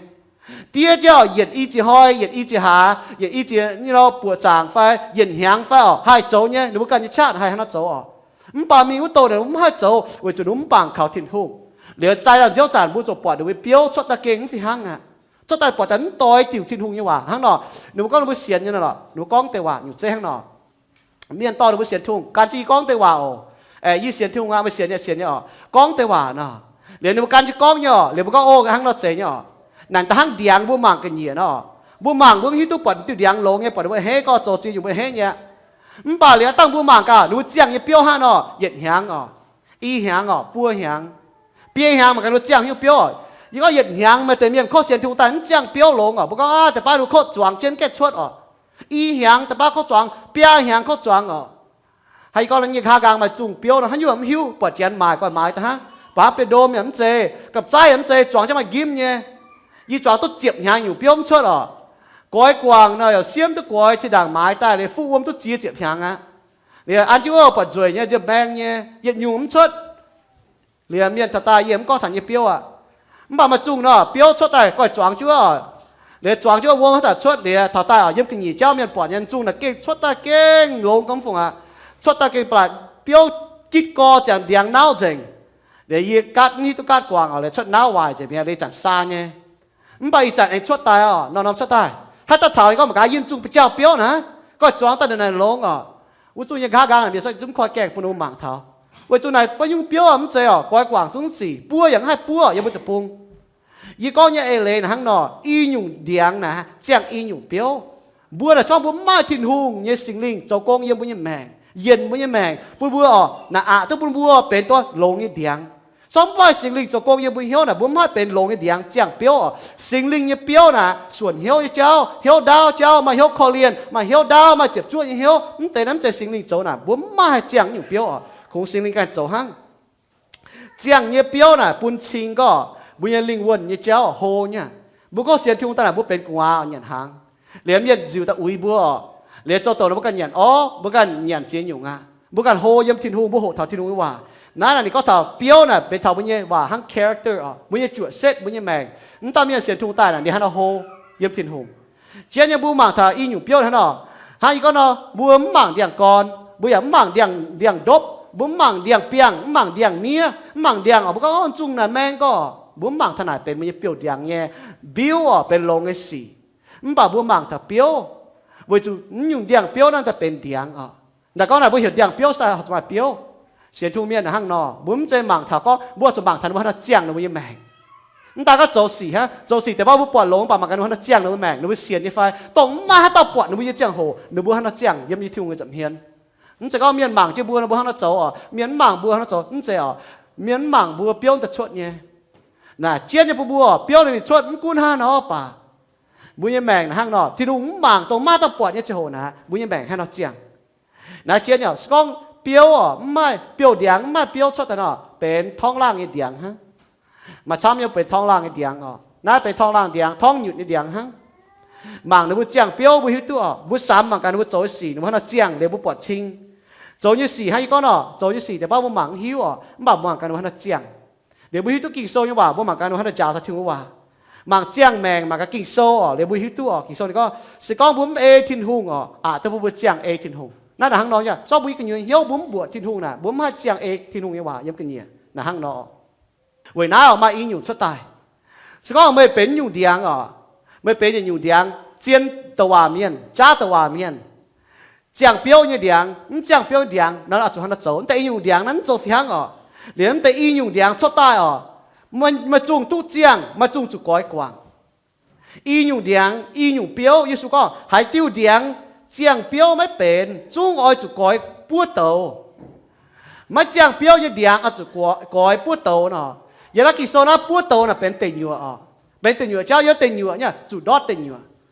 Diev jienv oc, yietc i ziex hnoi, yietc i ziex hlaax, yietc i ziex nyei nor buoqc zaangc fai yietc hnyangx fai oc, haih zoux nyei. Ninh mbuo ganh nyei qaqv haih hnangv nor zoux oc. Mv baac mingh wuov douh naaic mv haih zoux, weic zuqc ninh mv mangc kaux Tin-Hungh. Liuz zaih nziouv zanc mbuo ziouc buatc ninh mbuo biouv cuotv daaih gengh mv fih hnangv aqv. Cuotv daaih buatc daaih mv doix diuc Tin-Hungh nyei waac hnangv nor. Ninh mbuo gorngv ninh mbuo sienx nyei nor, ninh mbuo gorngv deix waac nyungc zeiv hnangv nor. Mienh dorh ninh mbuo sienx Tin-Hungh, gan jienv yie gorngv deix waac oc. Aeqv, yie sienx Tin-Hungh aqv, meih sienx nyei, sienx nyei oc. Gorngv deix waac nor, liuz ninh mbuo gan jienv gorngv nyei oc. Liuz mbuo gorngv, o, hnangv nor zeiz nyei oc. Naaic da'hnangv ndiangx mbuo mangc ga'nyiec nor, mbuo mangc mbuo mv hiuv duqv buatc diuh ndiangx longx nyei, buatc ninh mbuo a'hneiv gorngv zoux ziex nyungc mbuo a'hneiv nyei. Mv baac liuz dangh mbuo mangc gaax ninh mbuo ziangh nyei biouv hnangv nor, yietc hnyangx oc, i hnyangx oc, buo hnyangx, biei hnyangx mangc gaax ninh mbuo ziangh haaix nyungc biouv oc. Yie gorngv yietc hnyangx maaih deix mienh kov sienx Tin-Hungh daaih mv ziangh biouv longx oc. Mbuo gorngv, aa, deix baav ninh mbuo kov zuangx jienv gaeqv cuotv oc. I hnyangx da'baav kouv zuangx, biaa hnyangx kouv zuangx oc. Haaix gorngv nyei nqa'haav nqaang maaih zungh biouv nor, haaix nyungc mv hiuv, buatc janx maaic, goiv maaiz daaih hnangv. Baav biouv-ndom yaac mv zeiz, gapv-zaiv yaac mv zeiz, zuangx jienv maaih njimv nyei. Yie zuangx duqv ziepc hnyangx nyungc biouv mv cuotv oc. Goix guangc nor yaac siemv duqv goix, zinh ndaangc maaiz daaih liuz fuqv wuom duqv ziex ziepc hnyangx aqv. Liuz an jienv wuov buatc nzueic nyei, nziemh maeng nyei, yietc nyungc mv cuotv. Liuz mienh taux daaih yie mv gorngv taux nyei biouv aqv. Mv baac maaih zungh nor biouv cuotv daaih goiv zuangx jienv wuov oc. Liuz zuangx jienv wuov wuom haaix zanc cuotv liuz taux daaih oc, yiem ga'nyiec jauv mienh buatc nyei, zungh naaic gengh cuotv daaih gengh longx gormx fungc aqv. Cuotv daaih gengh ba'laqc biouv gitv gorx ziangx ndiangx nauv nzengc. Liuz yie gaatv mv hiuv duqv gaatv guangc oc, liuz cuotv nauv waaic nzengc mi'aqv, liuz zanc saa nyei. Mv baac ih zanc aengx cuotv daaih oc, norm-norm cuotv daaih. Haaix dauh taux yie gorngv mangc gaax, yie zungh ba'jauh biouv naaic, goiv zuangx daaih naaic longx oc. Wuov zungh yie nqa'haav nqaang mienh cuotv zungv koi gaengh bun ninh mbuo mangc taux. Weic zuqc naaic baav nyungc biouv mv zeiz oc, goix guangc zungv sic, buo yaac mv haih buov yiem mbuo deic-bung. Yie gorngv nyei eix leiz naaic hnangv nor, i nyungc ndiangx naaic ziangh i nyungc biouv. Mbuo naaic zorngv mbuo mv maaih Tin-Hungh nyei Singx Lingh zoux gong yiem mbuo nyei maengc, yienc mbuo nyei maengc, bun mbuo oc, naaic aqc duqv bun mbuo benx duqv longx nyei ndiangx. Zorngv mv maaih Singx Lingh zoux gong yiem mbuo hnyouv naaic, mbuo mv haih benx longx nyei ndiangx ziangh biouv oc. Singx Lingh nyei biouv naaic suonc hnyouv nyei jauv, hnyouv ndaauv jauv, maaih hnyouv korv-lienh, maaih hnyouv ndaauv, maaih ziepc zuoqv nyei hnyouv. Mv deix naaiv mv zeiz Singx Lingh zoux naaic, mbuo mv maaih haih ziangh nyungc biouv oc. Kungx Singx Lingh ganh zoux hnangv. Ziangh nyei biouv naaic bun cing gorngv mbuo nyei lingh wuonh nyei jauv hlo nyei. Mbuo gorngv sienx Tin-Hungh daaih naaic mbuo benx gu'nguaaz nyanc hnaangx. Liuz mienh nziuc daaih uix mbuo oc. Liuz zoux douc nor mbuo ganh nyanc orv, mbuo ganh nyanc ziex nyungc aqv. Mbuo ganh hlo yiem Tin-Hungh, mbuo hoqc taux Tin-Hungh nyei waac. Naaiv naaic ninh gorngv taux biouv naaic benx taux mbuo nyei waac hnangv character oc, mbuo nyei juoqc setv, mbuo nyei maengc. Mv dauh mienh sienx Tin-Hungh daaih naaic ninh hnangv nor hlo yiem Tin-Hungh. Jienv nyei mbuo mangc taux i nyungc biouv hnangv nor. Hnangv yie gorngv nor, mbuo mv mangc ndiangx-gorn, mbuo yaac mv mangc ndiangx-ndopv, mbuo mv mangc ndiangx-biangh, mv mangc ndiangx-miev, mv mangc ndiangx oc. Mbuo gorngv zungh naaic maeng gorngv, mbuo mv mangc taux naaic benx mbuo nyei biouv-ndiangx nyei mbiuv oc, benx longx nyei sic. Mv baac mbuo mangc taux biouv, weic zuqc mv nyungc ndiangx-biouv naaiv daaih benx ndiangx oc. Ndaangc gorngv naaic mbuo heuc ndiangx-biouv se daaih maaih biouv. Sienx Tin-Hungh mienh hnangv nor, mbuo mv zeiz mangc taux gorngv mbuo zuqc mangc taux ninh mbuo hnangv nor ziangh ninh mbuo nyei maengc. Mv daan gorngv zoux sic hnangv, zoux sic deix baav mbuo buatc longx, mv baac mangc gaax ninh mbuo hnangv nor ziangh ninh mbuo maengc, ninh mbuo sienx nyei fai, dongh mv maaih haaix dauh buatc ninh mbuo nyei ziangh hoc ninh mbuo hnangv nor ziangh yiem Tin-Hungh nyei nza'hmien. Mv zeiz gorngv mienh mangc jienv mbuo, ninh mbuo hnangv nor zoux oc, mienh mv mangc mbuo hnangv nor zoux, mv zeiz oc. Mienh mv mangc mbuo biouv daaih cuotv nyei. Naaic jienv nyei bun mbuo oc, biouv ninh cuotv mv gunv hnangv nor baac mbuo nyei maengc hnangv nor, Tin-Hungh mv mangc, dongh mv maaih dauh buatc nyei ziangh hoc naaic, mbuo nyei maengc hnangv nor ziangh. Naaiv jienv yaac se gorngv biouv oc, mv maaih biouv-ndiangx, mv maaih biouv cuotv daaih nor, benx torngv laangh nyei ndiangx hnangv. Maaih camv nyei benx torngv laangh nyei ndiangx oc. Naaiv benx torngv laangh ndiangx, torngv nyutc nyei ndiangx hnangv. Mangc ninh mbuo ziangh biouv mbuo hiuv duqv oc. Mbuo samx mangc gaax ninh mbuo zoux nyei sic, ninh mbuo hnangv nor ziangh liuz mbuo buatc cing. Zoux nyei sic hnangv yie gorngv nor, zoux nyei sic deix baav mbuo mangc mv hiuv oc, mv baac mbuo mangc gaax ninh mbuo hnangv nor ziangh. Liuz mbuo hiuv duqv Ging-Sou nyei waac, mbuo mangc gaax ninh mbuo hnangv nor njaaux taux Tin-Hungh nyei waac. Mangc ziangh maengc, mangc gaax Ging-Sou oc, liuz mbuo hiuv duqv oc. Ging-Sou ninh gorngv, se gorngv mbuo mv ei Tin-Hungh oc, aqc duqv bun mbuo ziangh ei Tin-Hungh. Naaiv naaic hnangv nor nyei, zorqv mbuo nyei gu'nyuoz hnyouv mbuo mv mbuoqc Tin-Hungh naaic, mbuo mv haih ziangh ei Tin-Hungh nyei waac yiem gu'nyuoz naaic hnangv nor. Weic naaiv oc, maaih i nyungc cuotv daaih. Se gorngv meih benx nyungc ndiangx oc, meih benx yietc nyungc ndiangx, zien douc waac mienh, jaav douc waac mienh, ziangh biouv nyei ndiangx, mv ziangh biouv ndiangx, nor oix zuqc hnangv nor zoux. Mv deix i nyungc ndiangx naaiv mv zoux fih hnangv oc. Liuz mv deix i nyungc ndiangx cuotv daaih oc, maaih zungh duqv ziangh, maaih zungh zuqc goix guangc. I nyungc ndiangx, i nyungc biouv, Yesu gorngv, haaix diuh ndiangx ziangh biouv maiv benx, zungv oix zuqc goix buov douz. Maiv ziangh biouv nyei ndiangx oix zuqc goix buov douz nor. Yiem naaiv Ging-Sou naaiv buov douz naaic benx deic nyuoqc oc. Benx deic nyuoqc jauv, yiem deic nyuoqc nyei zuqc ndortv deic nyuoqc.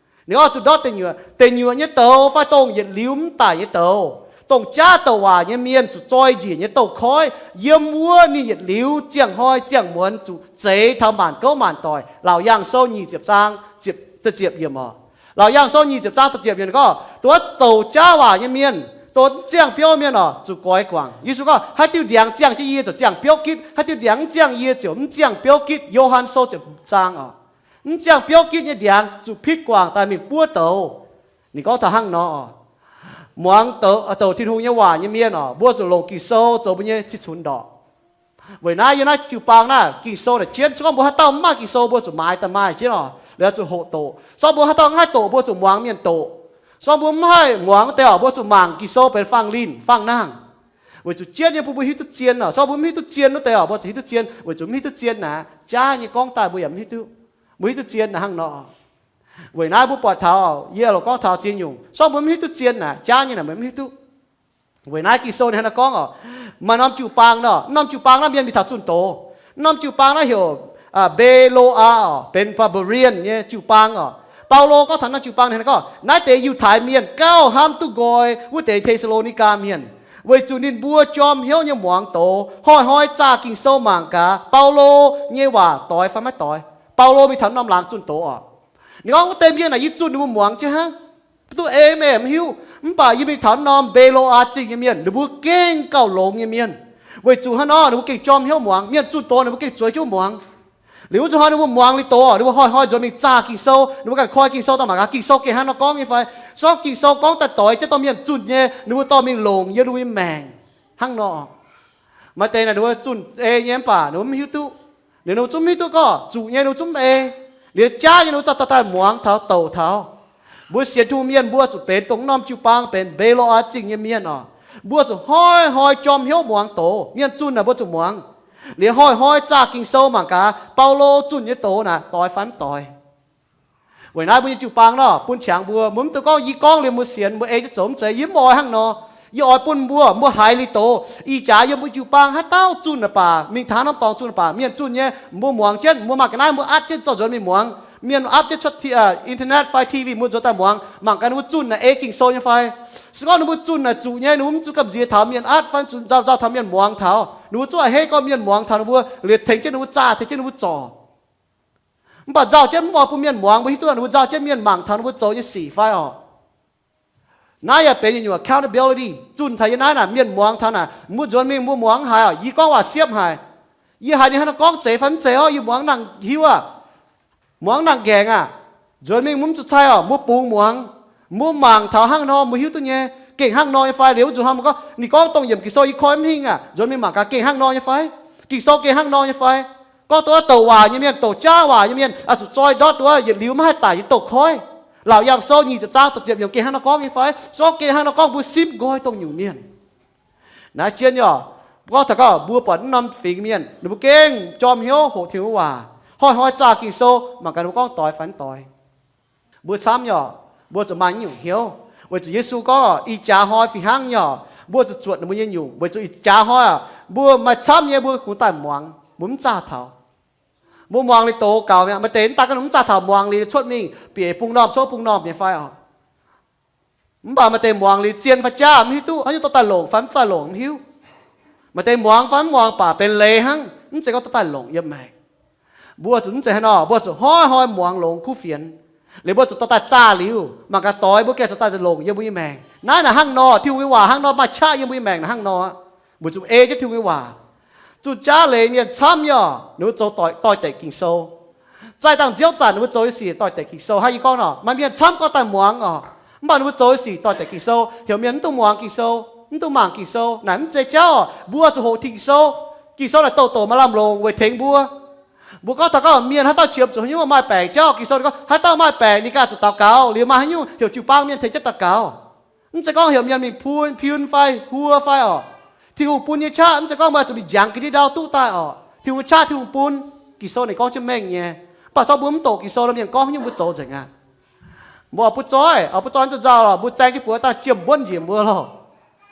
Ninh oix zuqc ndortv deic nyuoqc, deic nyuoqc nyei douz fai dongh yietc liuz mv daic nyei douz, dongh jaav douc waac nyei mienh zuqc zoi njiec nyei douz-koiv, yiem wuov ninh yietc liuz ziangh hnoi ziangh muonz zuqc zeix taux maanc gouv maanc doic. Laauc Yaangh Sou nyic ziepc zaang ziepc yiemc oc. Laauc Yaangh Sou nyic ziepc zaang ziepc yiemc gorngv, dongh wuov douc jaav waac nyei mienh, dongh mv ziangh biouv mienh oc, zuqc goix guangc. Yesu gorngv, haaix diuh ndiangx ziangh jienv yie ziouc ziangh biouv gitv, haaix diuh ndiangx mv ziangh yie ziouc mv ziangh biouv gitv. Yo^han Sou ziepc zaang oc. Mv ziangh biouv gitv nyei ndiangx zuqc pitv guangc daaih mingh buov douz. Ninh gorngv taux hnangv nor oc. Muangx douc Tin-Hungh nyei waac nyei mienh oc, mbuo zuqc longc Ging-Sou zoux mbuo nyei cih cunx ndorqc. Weic naaiv yiem naaiv jiu-baang naaiv Ging-Sou naaic jienv, se gorngv mbuo haaix dauh mv maaih Ging-Sou mbuo zuqc maaiz daaih maaih jienv oc, liuz zuqc hoqc doqc. Se gorngv mbuo haaix dauh mv haih doqc mbuo zuqc muangx mienh doqc. Se gorngv mbuo mv haih muangx wuov deix oc, mbuo zuqc mangc Ging-Sou benx fangx linh fangx nangh. Weic zuqc jienv nyei bun mbuo hiuv duqv zien oc. Se gorngv mbuo mv hiuv duqv zien wuov deix oc, mbuo zuqc hiuv duqv zien. Weic zuqc mv hiuv duqv zien naaic, jaav nyei gorngv daaih mbuo yaac mv hiuv duqv. Mbuo hiuv duqv zien naaic hnangv nor. Weic naaiv mbuo buatc taux, yie loc gorngv taux ziex nyungc, se gorngv mbuo mv hiuv duqv zien naaic, jaav nyei naaic mbuo mv hiuv duqv. Weic naaiv Ging-Sou ninh hnangv nor gorngv oc, maaih norm jiu-baang nor, norm jiu-baang naaiv mienh mingh taux zunh doz. Norm jiu-baang naaiv heuc Mbe^lo^aa oc, benx Barbarian nyei jiu-baang oc. Baulo gorngv taux naaiv jiu-baang ninh gorngv, naaiv deix Yiutai Mienh gauh hnamv duqv nqoi wuov deix Te^saa^lo^ni^gaa Mienh, weic zuqc ninh mbuo jorm hnyouv nyei muangx doz, hnoi-hnoi zaah Ging-Sou mangc gaax Baulo nyei waac doix fai maiv doix. Baulo mingh taux norm laangz zunh doz oc. Ninh gorngv, wuov deix mienh naaic yie zunh ninh mbuo muangx jienv hnangv. Mv duqv ei meih mv hiuv, mv baac yie mingh taux norm Mbe^lo^aa Zingh nyei mienh, ninh mbuo gengh gauh longx nyei mienh. Weic zuqc hnangv nor ninh mbuo gengh jorm hnyouv muangx. Mienh zunh doz ninh mbuo gengh zueiz jienv muangx. Liuz wuov zuqc hnoi ninh mbuo muangx liuz doz, ninh mbuo hnoi-hnoi nzuonx mingh zaah Ging-Sou, ninh mbuo ganh koi Ging-Sou daaih mangc gaax Ging-Sou gengh hnangv nor gorngv nyei fai. Se gorngv Ging-Sou gorngv daaih doix jienv dorh mienh zunh nyei, ninh mbuo dorh mingh longc yiem ninh mbuo nyei maengc hnangv nor. Maaih deix naaic ninh mbuo zunh ei nyei mv baac ninh mbuo mv hiuv duqv. Liuz ninh mbuo zungv mv hiuv duqv gorngv zuqc nyei ninh mbuo zungv mv ei. Liuz jaav nyei ninh mbuo daaih, daaih, daaih muangx taux douc taux. Mbuo sienx Tin-Hungh mienh mbuo zuqc benx dongh norm jiu-baang benx Mbe^lo^aa Zingh nyei mienh oc. Mbuo zuqc hnoi-hnoi jorm hnyouv muangx doz. Mienh zunh naaic mbuo zuqc muangx. Liuz hnoi-hnoi zaah Ging-Sou mangc gaax Baulo zunh nyei doz naaic doix fai mv doix. Weic naaiv mbuo nyei jiu-baang nor bun qangx mbuo, mbuo mv dungx gorngv yie gorngv liuz mbuo sienx, mbuo ei jienv zoux, mv zeiz. Yie mv oix hnangv nor. Yie oix bun mbuo, mbuo haiz liuz doz ih jaax yiem mbuo jiu-baang haaix dauh zunh naaic baac, mingh taux norm dorngx zunh naaic baac, mienh zunh nyei mbuo muangx jienv, mbuo maaih ga'naaiv mbuo atv jienv dorh nzuonx mingh muangx. Mienh atv jienv cuotv internet fai T V mbuo nzuonx daaih muangx, mangc gaax ninh mbuo zunh naaic ei Ging-Sou nyei fai. Se gorngv ninh mbuo zunh naaic zuqc nyei, ninh mbuo mv zuqc gamh nziex taux mienh atv fai zuqc nzauh nzauh taux mienh muangx taux, ninh mbuo zungv a'hneiv gorngv mienh muangx taux ninh mbuo liuz tengx jienv ninh mbuo zaah, tengx jienv ninh mbuo zorc. Mv baac nzauh jienv mv oix bun mienh muangx, mbuo hiuv duqv ninh mbuo nzauh jienv mienh mangc taux ninh mbuo zoux nyei sic fai oc. Naaiv yaac benx yietc nyungc accountability. Zunh taux yiem naaiv naaic mienh muangx taux naaic, mbuo nzuonx mingh mbuo muangx haic oc, yie gorngv waac siepv haic. Yie haiz ninh hnangv nor gorngv zeiz fai mv zeiz orqv, yie muangx nangc hiuv aqv. Muangx nangc nqaengc aqv. Nzuonx mingh mbuo mv zuqc cai oc, mbuo bungx muangx. Mbuo mangc taux hnangv nor mbuo hiuv duqv nyei, gengh hnangv nor nyei fai. Liuz mv zuqc hnangv mbuo gorngv ninh gorngv dongh yiemc Ging-Sou yie koi mv hingh aqv, nzuonx mingh mangc gaax gengh hnangv nor nyei fai. Ging-Sou gengh hnangv nor nyei fai. Gorngv duqv wuov douc waac nyei mienh, douc jaav waac nyei mienh oix zuqc zoi ndortv duqv wuov yietc liuz maiv haih daic nyei douc koiv. Laauc Yaangh Sou nyic ziepc zaang da'ziepc yiemc gengh hnangv nor gorngv nyei fai. Se gorngv gengh hnangv nor gorngv mbuo simv nqoi dongh nyungc mienh. Naaiv jienv nyei oc, gorngv taux gorngv mbuo buatc mv norm fingx mienh ninh mbuo gengh jorm hnyouv hoqc Tin-Hungh waac, hnoi-hnoi zaah Ging-Sou mangc gaax ninh mbuo gorngv doix fai mv doix. Mbuo camv nyei oc, mbuo zuqc maaih nyungc hnyouv, weic zuqc Yesu gorngv, ih jaax hnoi fih hnangv nyei oc, mbuo zuqc zuotc ninh mbuo nyei nyungc, weic zuqc ih jaax hnoi oc, mbuo maaih camv nyei mbuo kungx daaih muangx, mbuo mv zaah taux. Mbuo muangx liuz doz gaux mi'aqv. Maaih deix mv daaih gorngv mv zaah taux, muangx liuz cuotv mingh bieqc bung normh cuotv bung normh nyei fai oc. Mv baac maaih deix muangx liuz zien fai jaav mv hiuv duqv, haaix nyungc dorh daaih longc fai mv dorh daaih longc mv hiuv. Maaih deix muangx fai mv muangx baac benx leiz hnangv, mv zeiz gorngv dorh daaih longc yiem maengc. Mbuo zuqc mv zeiz hnangv nor, mbuo zuqc hnoi-hnoi muangx longx kuv fienx. Liuz mbuo zuqc dorh daaih zaah liuz mangc gaax doix, mbuo gengh zuqc dorh daaih longc yiem mbuo nyei maengc. Naaiv naaic hnangv nor, Tin-Hungh nyei waac hnangv nor maaih qaqv yiem mbuo nyei maengc naaic hnangv nor. Mbuo zuqc ei jienv Tin-Hungh nyei waac. Zunh jaav leiz mienh camv nyei oc, ninh mbuo zoux doix-dekc Ging-Sou. Zaih dangh nziouv zanc ninh mbuo zoux nyei sic doix-dekc Ging-Sou. Hnangv yie gorngv nor, maaih mienh camv gorngv daaih muangx oc, mv baac ninh mbuo zoux nyei sic doix-dekc Ging-Sou. Heuc mienh mv dungx muangx Ging-Sou, mv dungx mangc Ging-Sou naaic mv zeiz jauv oc. Mbuo zuqc hoqc Ging-Sou. Ging-Sou naaic douc douc maaih lamh longc weic tengx mbuo. Mbuo gorngv taux gorngv mienh haaix dauh qiemx zuqc haaix nyungc maaih baengc jauv, Ging-Sou ninh gorngv haaix dauh maaih baengc ninh ganh zuqc daux gaux. Liuz maaih haaix nyungc heuc jiu-baang mienh tengx jienv daux gaux. Mv zeiz gorngv heuc mienh mingh pun, piun fai huo fai oc. Tin-Hungh bun nyei qaqv mv zeiz gorngv meih zuqc mingh njangx ga'ndiev ndau duqv daaih oc. Tin-Hungh qaqv Tin-Hungh bun. Ging-Sou ninh gorngv jienv mengh nyei. Mv baac corc mbuo mv doqc Ging-Sou nor, mienh gorngv haaix nyungc mbuo zoux nzengc aqv. Mbuo oix butv zoih, oix butv zoih zuqc nzauh lorqc, mbuo zaeng jienv buoz daaih jiem mbuonv njiec mbuo lorqc.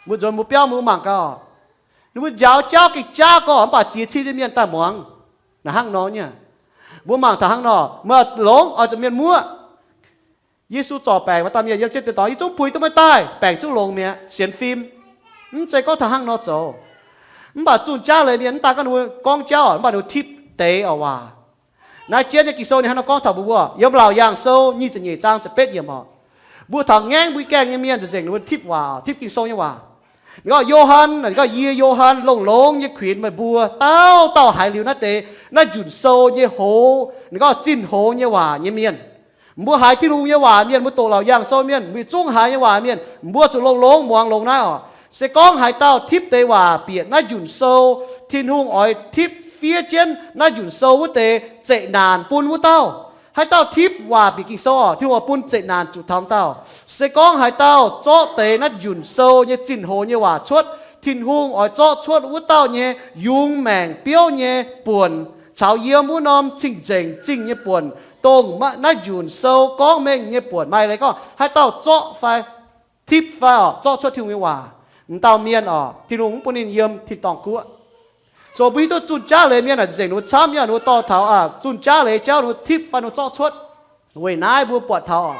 Mbuo nzuonx mbuo biauv mbuo mangc gaax oc. Ninh mbuo njaaux jauv gengh jaav gorngv, mv baac ziex cin nyei mienh daaih muangx. Naaic hnangv nor nyei. Mbuo mangc taux hnangv nor, meih longx oix zuqc mienh muoqv. Yesu zorc baengc maaih dauh mienh yiem jienv deix dorngx, yie zungv puix duqv meih daaih, baengc zungv longx mi'aqv, sienx fim. Mv zeiz gorngv taux hnangv nor zoux. Mv baac zunh jaav leiz mienh mv daaih gorngv ninh mbuo gorngv jauv, mv baac ninh mbuo tipv deix oc waac. Naaiv jienv nyei Ging-Sou ninh hnangv nor gorngv taux mbuo, yiem Laauc Yaangh Sou nyic ziepc nyeic zaang ziepc betv yiemc oc. Mbuo taux ngaengv mbuo gaengh nyei mienh nzengc nzengc ninh mbuo tipv waac, tipv Ging-Sou nyei waac. Ninh gorngv, Yo^han, ninh gorngv, Yie Yo^han longx-longx nyei kuinx meih mbuo dauh dauh haiz liuz naaiv deix, naaiv njunc sou nyei hoz, ninh gorngv zinh hoz nyei waac nyei mienh. Mbuo haiz Tin-Hungh nyei waac mienh, mbuo doqc Laauc Yaangh Sou mienh, mbuo zungv haiz nyei waac mienh, mbuo zuqc longx-longx muangx longx naaiv oc. Se gorngv haaix dauh tipv deix waac bieqc naaiv njunc sou, Tin-Hungh oix tipv fiev jienv naaiv njunc sou wuov deix zeqc naanc bun wuov dauh. Haaix dauh tipv waac bieqc Ging-Sou oc, Tin-Hungh oix bun zeqc naanc zuqc taux wuov dauh. Se gorngv haaix dauh zorqv deix naaiv njunc sou nyei zinh hoz nyei waac cuotv, Tin-Hungh oix zorqv cuotv wuov dauh nyei yungz maengc biouv nyei buonc caux yiem wuov norm cing-nzengc zingh nyei buonc, dongh naaiv njunc sou gorngv mengh nyei buonc. Maaih leiz gorngv haaix dauh zorqv fai tipv fai oc, zorqv cuotv Tin-Hungh nyei waac, m'dauh mienh oc, Tin-Hungh mv bun ninh yiem tin-dorngh guoqv. So mbuo hiuv duqv zunh jaav leiz mienh aah, nzengc ninh mbuo camv nyei, ninh mbuo dorh taux zunh jaav leiz jauv ninh mbuo tipv fai ninh mbuo zorqv cuotv. Weic naaiv mbuo buatc taux oc,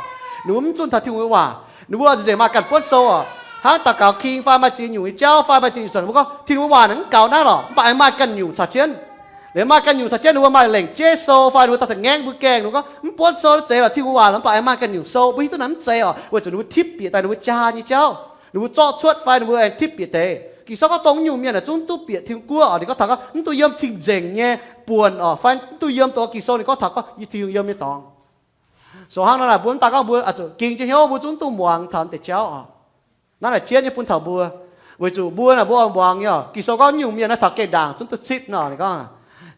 ninh mbuo mv zunh taux Tin-Hungh nyei waac, ninh mbuo nzengc maaih ganh buonv sou oc. Hnangv daux gaux king fai maaih ziex nyungc nyei jauv fai maaih ziex nyungc zanc, mbuo gorngv Tin-Hungh nyei waac naaic mv gaux naaiv lorqc, mv baac aengx maaih ganh nyungc caux jienv. Liuz maaih ganh nyungc caux jienv ninh mbuo maaih lengc jeiv sou fai ninh mbuo daaih ngaengv mbuo gaengh, ninh mbuo gorngv mv buonv sou naaiv zeiz lorqc, Tin-Hungh waac lorqc, mv baac aengx maaih ganh nyungc sou, mbuo hiuv duqv naaic mv zeiz oc, weic zuqc ninh mbuo tipv bieqc daaih ninh mbuo jaa nyei jauv, ninh mbuo zorqv cuotv fai ninh mbuo aengx tipv bieqc deix. Ging-Sou gorngv dongh nyungc mienh naaic zungv duqv bieqc Tin-Hungh guoqv oc, ninh gorngv taux gorngv mv duqv yiem cing-nzengc nyei buonc oc, fai mv duqv yiem dongh Ging-Sou ninh gorngv taux gorngv yiem Tin-Hungh yiem nyei dorngx. So hnangv nor naaic mbuo mv daan gorngv mbuo zuqc ging jienv hnyouv mbuo zungv duqv muangx taux deix jauv oc. Naaiv naaic jienv nyei bun taux mbuo, weic zuqc mbuo naaic mbuo oix muangx nyei oc. Ging-Sou gorngv nyungc mienh naaiv taux geh ndaangc zungv duqv zipv nor, ninh gorngv,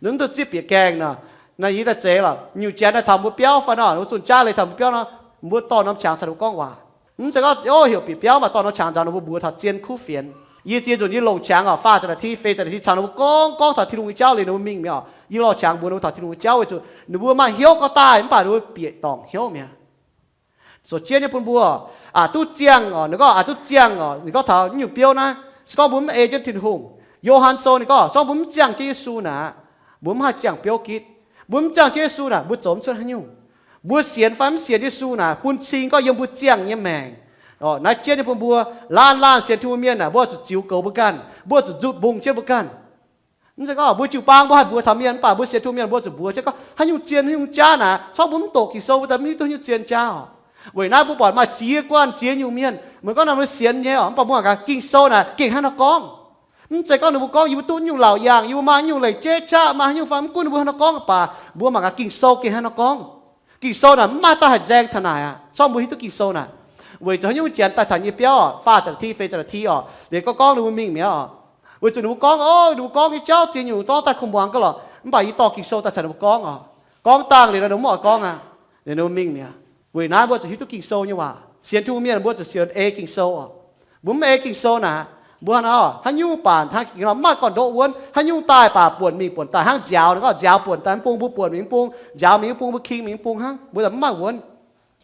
ninh duqv zipv bieqc gaengh nor. Naaiv yie daaih zeiz lorqc, nyungc janx naaiv taux mbuo biauv fai nor, mbuo zunh jaav leiz taux mbuo biauv nor, mbuo dorh norm qangx caux ninh mbuo gorngv waac. Mv zeiz gorngv, o, heuc bieqc biauv mv baac dorh norm qangx nzaaux ninh mbuo mbuox taux zien kuv fienx. Yie ziex nzunc yie longc qangx oc, faah za'naaic ti, feix za'naaic ti caux ninh mbuo gorngv, gorngv taux Tin-Hungh nyei jauv liuz ninh mbuo mingh mi'aqv oc. Yie lorh qangx mbuox ninh mbuo taux Tin-Hungh nyei jauv weic zuqc ninh mbuo maaih hnyouv gorngv daaih mv baac ninh mbuo bieqc dorngc hnyouv mi'aqv. So jienv nyei bun mbuo, aqc duqv ziangh oc, ninh gorngv aqc duqv ziangh oc, ninh gorngv taux nyungc biouv naaiv, se gorngv mbuo mv ei jienv Tin-Hungh. Yo^han Sou ninh gorngv, se gorngv mbuo mv ziangh jienv Yesu naaic, mbuo mv haih ziangh biouv gitv. Mbuo mv ziangh jienv Yesu naaic, mbuo zoux mv cuotv haaix nyungc. Mbuo sienx fai mv sienx Yesu naaic, bun cing gorngv yiem mbuo ziangh nyei maengc. Naaiv jienv nyei bun mbuo, laanh laanh sienx Tin-Hungh mienh naaic, mbuo zuqc ziux goux mbuo ganh, mbuo zuqc nzutc mbungh jienv mbuo ganh. Mv zeiz gorngv mbuo jiu-baang mbuo haih mbuox taux mienh, mv baac mbuo sienx Tin-Hungh mienh mbuo zuqc mbuox jienv gorngv haaix nyungc zien haaix nyungc jaav naaic, se gorngv mbuo mv doqc Ging-Sou mbuo za'gengh mv hiuv duqv haaix nyungc zien jaav oc. Weic naaiv mbuo buatc maaih ziex guanh ziex nyungc mienh, meih gorngv naaiv mbuo sienx nyei oc, mv baac mbuo mangc gaax Ging-Sou naaic gengh hnangv nor gorngv. Mv zeiz gorngv ninh mbuo gorngv yie mbuo duqv nyungc laauc yaangh, yie mbuo maaih nyungc lengc jeiv qaqv, maaih haaix nyungc fai mv gunv ninh mbuo hnangv nor gorngv, mv baac mbuo mangc gaax Ging-Sou gengh hnangv nor gorngv. Ging-Sou naaic mv maaih dauh haih nzaeng taux naaic aqv, se gorngv mbuo hiuv duqv Ging-Sou naaic. Weic zuqc haaix nyungc janx daaih taux nyei biauv oc, faah za'naaic ti, feix za'naaic ti oc, liuz gorngv gorngv ninh mbuo mingh mi'aqv oc. Weic zuqc ninh mbuo gorngv, o, ninh mbuo gorngv nyei jauv ziex nyungc dorv daaih kuh muangx gauh lorqc, mv baac yie dorh Ging-Sou daaih caux ninh mbuo gorngv oc. Gorngv dangh liuz nor ninh mbuo mv oix gorngv aqv, liuz ninh mbuo mingh mi'aqv. Weic naaiv mbuo zuqc hiuv duqv Ging-Sou nyei waac. Sienx Tin-Hungh mienh mbuo zuqc sienx ei Ging-Sou oc. Mbuo mv ei Ging-Sou naaic, mbuo hnangv nor, haaix nyungc baac hnangv ging nor mv maaih gorn-ndoqv wuonv, haaix nyungc daaih baac buonc mingh buonc daaih hnangv nziaaux, ninh gorngv nziaaux buonc daaih mv bung, mbuo buonc mingh mv bung, nziaaux mingh mv bung, mbuo king mingh mv bung hnangv, mbuo mv maaih wuonv.